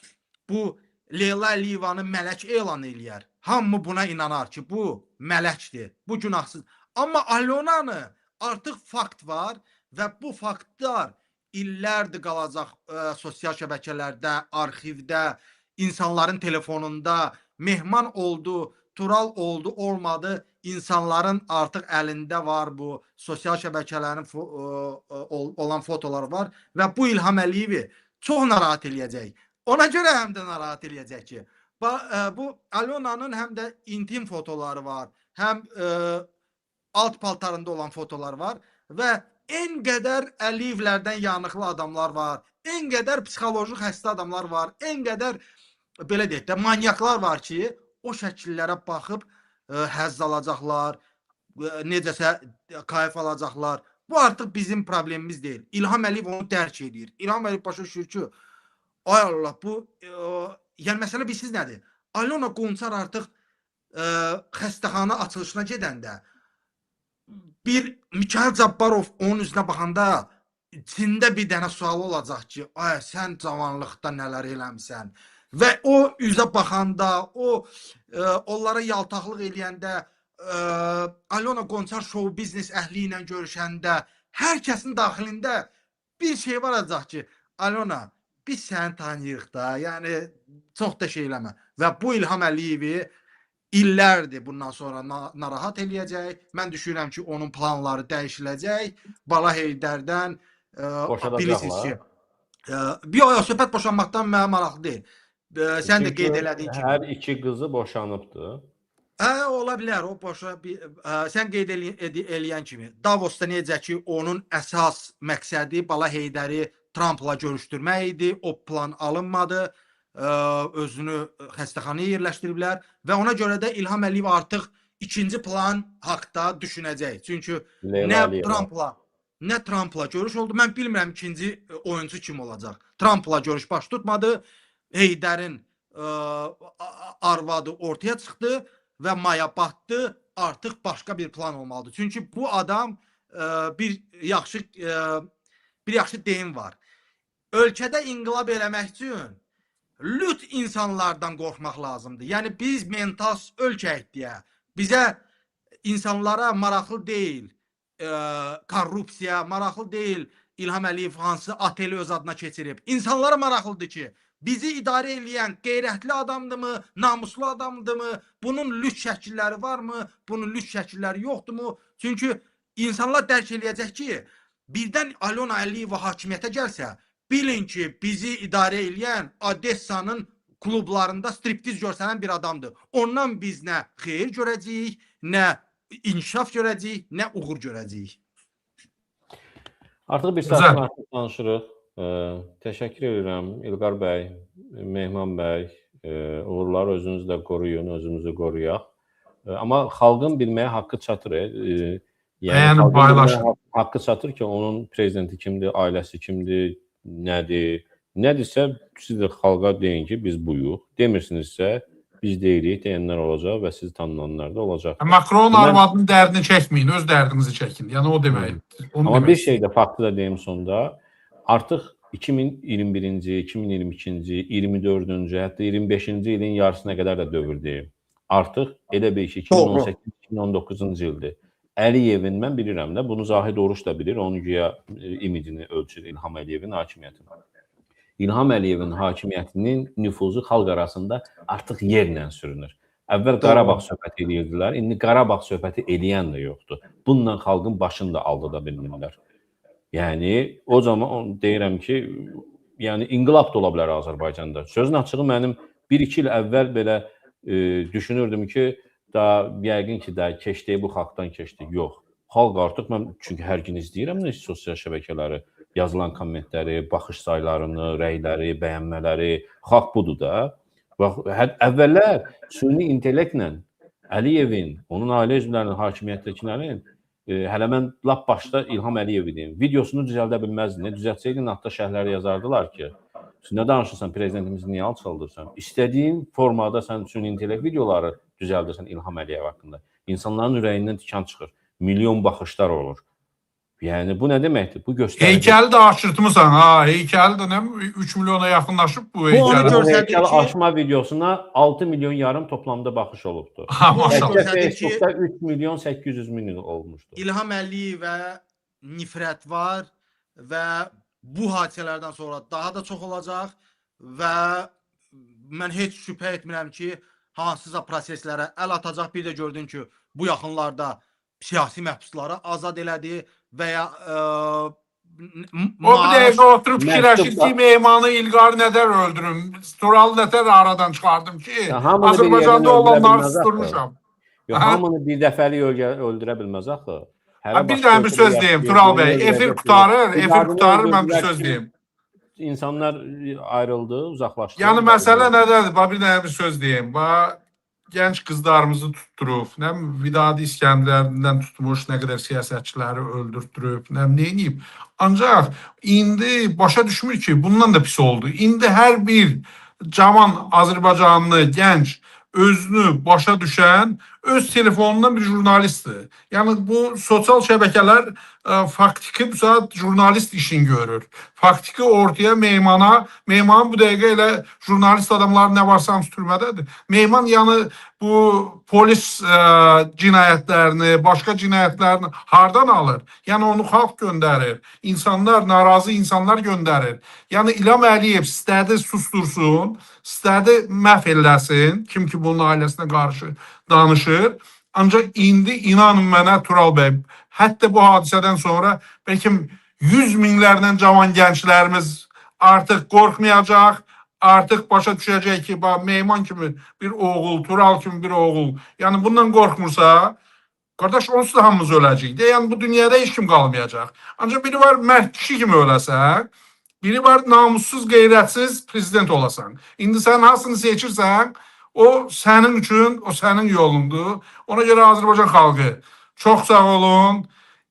bu Leyla Əliyevanı mələk elan eləyər. Hamı buna inanar ki, bu mələkdir, bu günahsız. Amma Alonanı artıq fakt var Və bu faktlar illərdir qalacaq sosial şəbəkələrdə, arxivdə, insanların telefonunda. Mehman oldu, Tural oldu, olmadı. İnsanların artıq əlində var bu sosial şəbəkələrin olan fotolar var və bu İlham Əliyevi çox narahat eləyəcək. Ona görə həm də narahat eləyəcək ki, bu Alyonanın həm də intim fotoları var, həm alt paltarında olan fotolar var və en qədər Əliyevlərdən yanıqlı adamlar var, en qədər psixoloji xəstə adamlar var, en qədər belə deyək də manyaklar var ki, o şəkillərə baxıb həzz alacaqlar, necəsə kayf alacaqlar. Bu artıq bizim problemimiz deyil. İlham Əliyev onu dərk edir. İlham Əliyev başa düşür ki, ay Allah, bu yəni məsələ bilsiz nədir? Alyona Qonçar artıq xəstəxana açılışına gedəndə bir Mikayıl Cabbarov onun üzünə baxanda içində bir dənə sual olacaq ki, ay sən cavanlıqda nələr eləmisən? Və o üzə baxanda, o onlara yaltaqlıq eləyəndə, Alyona Qonçar şou biznes əhli ilə görüşəndə, hər kəsin daxilində bir şey varacaq ki, Alyona, biz səni tanıyırıq da, yəni çox da şey eləmə. Və bu İlham Əliyevi illərdir bundan sonra narahat eləyəcək. Mən düşünürəm ki, onun planları dəyişiləcək. Bala Heydərdən bilirsiniz ki, bir o söhbət boşanmaqdan mənə maraqlı deyil. Sən də qeyd elədiyin kimi. Hər iki qızı boşanıbdı. Ola bilər, o boşa sən qeyd eləyən kimi. Davosda necə ki, onun əsas məqsədi Bala Heydəri Trampla görüşdürmək idi. O plan alınmadı. Özünü xəstəxanaya yerləşdiriblər və ona görə də İlham Əliyev artıq ikinci plan haqda düşünəcək. Çünki nə Trampla görüş oldu. Mən bilmirəm ikinci oyuncu kim olacaq. Trampla görüş baş tutmadı. Heydərin arvadı ortaya çıxdı və maya batdı. Artıq başqa bir plan olmalıdır. Çünki bu adam bir yaxşı deyim var. Ölkədə inqilab eləmək üçün lüt insanlardan qorxmaq lazımdır. Yəni biz mental ölkəyik deyə bizə insanlara maraqlı deyil korrupsiya, maraqlı deyil İlham Əliyev hansı oteli öz adına keçirib. İnsanlara maraqlıdır ki, bizi idarə eləyən qeyrətli adamdırmı, namuslu adamdırmı, bunun lüt şəkilləri varmı, bunun lüt şəkilləri yoxdurmu? Çünki insanlar dərk eləyəcək ki, birdən Alyona Əliyeva hakimiyyətə gəlsə, bilin ki, bizi idarə eləyən Odessanın klublarında striptiz görsənən bir adamdır. Ondan biz nə xeyir görəcəyik, nə inkişaf görəcəyik, nə uğur görəcəyik. Artıq bir saatdan artıq danışırıq. Təşəkkür edirəm İlqar bəy, Mehman bəy, uğurları özünüz də qoruyun, özümüzü qoruyaq. Amma xalqın bilməyə haqqı çatır. Yəni haqqı çatır ki, onun prezidenti kimdir, ailəsi kimdir, nədir. Nədirsə, siz də xalqa deyin ki, biz buyuq. Demirsinizsə, biz deyirik, deyənlər olacaq və sizi tanınanlar da olacaq. Macron arvadının dərdini çəkməyin, öz dərdinizi çəkin. Yəni o demək. Amma bir şey də faktı da deyim sonda. Artıq 2021-ci, 2022-ci, 24-cü, hətta 25-ci ilin yarısına qədər də dövr deyim. Artıq elə bil ki, 2018-2019-cu ildir. Əliyevin, mən bilirəm də, bunu Zahid Oruç da bilir, onun güya imicini ölçür İlham Əliyevin hakimiyyətini. İlham Əliyevin hakimiyyətinin nüfuzu xalq arasında artıq yerlə sürünür. Əvvəl Qarabağ söhbəti eləyirdilər, indi Qarabağ söhbəti eləyən də yoxdur. Bununla xalqın başını da aldada bilmirlər. Yəni, o zaman deyirəm ki, yəni inqilab da ola bilər Azərbaycanda. Sözün açığı mənim 1-2 il əvvəl belə düşünürdüm ki, da yəqin ki, da keçdi, bu xalqdan keçdi. Yox, xalq artıq, mən çünki hər gün izləyirəm sosial şəbəkələri, yazılan kommentləri, baxış saylarını, rəyləri, bəyənmələri, xalq budur da. Bax, əvvəllər süni intellektlə Əliyevin, onun ailə üzvlərinin, hakimiyyətdəkilərin, hələ mən lap başda İlham Əliyev idim, videosunu düzəldə bilməzdin. Düzəltsəydin, hatta şərhləri yazardılar ki, nə danışırsan, prezidentimizi niyə alçaldırsan? İstədiyin formada sən süni intellekt videoları düzəldirsən İlham Əliyev haqqında. İnsanların ürəyindən tikan çıxır. Milyon baxışlar olur. Yəni bu nə deməkdir? Bu göstərir. Heykəli də aşırtmısan ha. Heykəli də nə 3 milyona yaxınlaşıb bu heykəli. Bu heykəli aşma videosuna 6,5 milyon toplamda baxış olubdur. Ha, maşallah. Facebookda 3 milyon 800 min olmuşdur. İlham Əliyevə nifrət var və bu hadisələrdən sonra daha da çox olacaq və mən heç şübhə etmirəm ki, hansısa proseslərə əl atacaq. Bir də gördün ki, bu yaxınlarda siyasi məhbusları azad elədi və ya O bir dəqiqə oturub fikirləşir ki, Mehmanı İlqarı nədər öldürüm, Turalı nədər aradan çıxardım ki, Azərbaycanda olanları susturmuşam. Yox, hamını bir dəfəlik öldürə bilməz axı. Bir dənə bir söz deyim, Tural bəy, efir qurtarır, mən bir söz deyim. İnsanlar ayrıldı, uzaqlaşdı. Yəni məsələ nədədir? Bax, bir dənə bir söz deyim. Bax, gənc qızlarımızı tutdurub, nə Vidadi İskəndərdən tutmuş, nə qədər siyasətçiləri öldürtdürüb, nə neyiniyib. Ancaq indi başa düşmür ki, bundan da pis oldu. İndi hər bir cavan Azərbaycanlı gənc özünü başa düşən öz telefonundan bir jurnalistdir. Yəni bu sosial şəbəkələr faktiki bu saat jurnalist işini görür. Faktiki ortaya Mehmana, Mehman bu dəqiqə elə jurnalist adamlar nə varsa hamısı türmədədir. Mehman yəni bu polis cinayətlərini, başqa cinayətlərini hardan alır? Yəni onu xalq göndərir. İnsanlar, narazı insanlar göndərir. Yəni İlham Əliyev istədi sustursun, istədi məhv eləsin, kim ki bunun ailəsinə qarşı danışır. Ancaq indi inanın mənə Tural bəy, hətta bu hadisədən sonra bəlkə 100 minlərlə cavan gənclərimiz artıq qorxmayacaq, artıq başa düşəcək ki, bax, Mehman kimi bir oğul, Tural kimi bir oğul, yəni bundan qorxmursa, qardaş onsuz da hamımız öləcəyik. Yəni bu dünyada heç kim qalmayacaq. Ancaq biri var mərd kişi kimi öləsən, biri var namussuz, qeyrətsiz prezident olasan. İndi sən hansını seçirsən, o sənin üçün, o sənin yolundur. Ona görə Azərbaycan xalqı, çox sağ olun,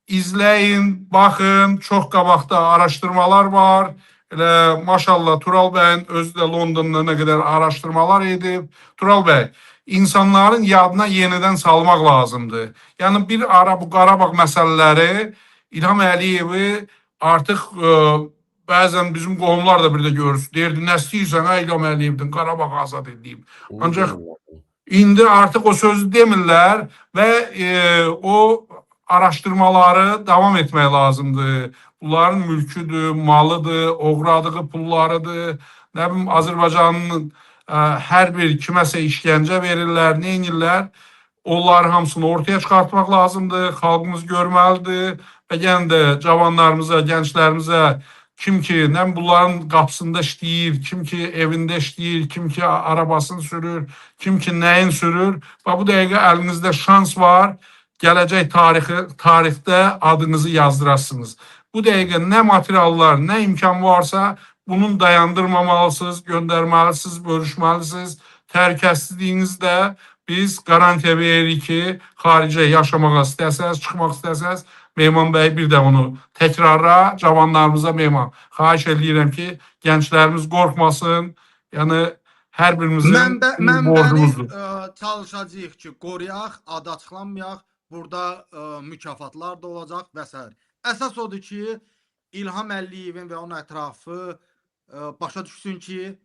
izləyin, baxın, çox qabaqda araşdırmalar var. Elə maşallah Tural bəyin özü də Londonda nə qədər araşdırmalar edib. Tural bəy, insanların yadına yenidən salmaq lazımdır. Yəni bir ara bu Qarabağ məsələləri İlham Əliyevi artıq bəzən bizim qohumlar da bir də görürsün. Deyirdi, nə istəyirsən, ha İlham Əliyevdən Qarabağ azad edeyim. Ancaq indi artıq o sözü demirlər və o araşdırmaları davam etmək lazımdır. Bunların mülküdür, malıdır, oğradığı pullarıdır. Nə bilim, Azərbaycanın hər bir kiməsə işgəncə verirlər, nə edirlər? Onları hamısını ortaya çıxartmaq lazımdır, xalqımız görməlidir və yenə də cavanlarımıza, gənclərimizə kim ki, nə bunların qapısında işləyir, kim ki evində işləyir, kim ki arabasını sürür, kim ki nəyin sürür. Bax, bu dəqiqə əlinizdə şans var, gələcək tarixdə adınızı yazdırasınız. Bu dəqiqə nə materiallar, nə imkan varsa bunun dayandırmamalısınız, göndərməlisiniz, bölüşməlisiniz. Təhlükəsizliyinizdə biz qarantiya veririk ki, xaricə yaşamağa istəsəniz, çıxmaq istəsəniz, Mehman bəy bir də onu təkrarla cavanlarımıza Mehman xahiş eləyirəm ki, gənclərimiz qorxmasın. Yəni hər birimizin borcumuzdur. Çalışacağıq ki, qoruyaq, adı açıqlanmayaq. Burada mükafatlar da olacaq və s. Əsas odur ki, İlham Əliyevin və onun ətrafı başa düşsün ki,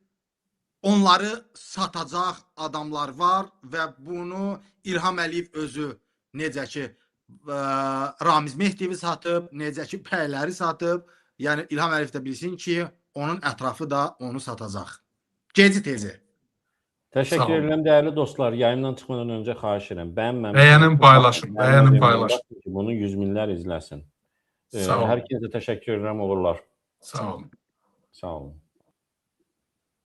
onları satacaq adamlar var və bunu İlham Əliyev özü necə ki Ramiz Mehdiyevi satıb, necə ki bəyləri satıb, yəni İlham Əliyev də bilsin ki, onun ətrafı da onu satacaq. Geci tezi. Təşəkkür edirəm dəyərli dostlar. Yayımdan çıxmadan öncə xahiş edirəm. Bəyənməmişsiniz. Bəyənin, paylaşın. Bəyənin, paylaşın. Bunu 100 minlər izləsin. Hər kəsə təşəkkür edirəm, uğurlar. Sağ olun. Sağ olun.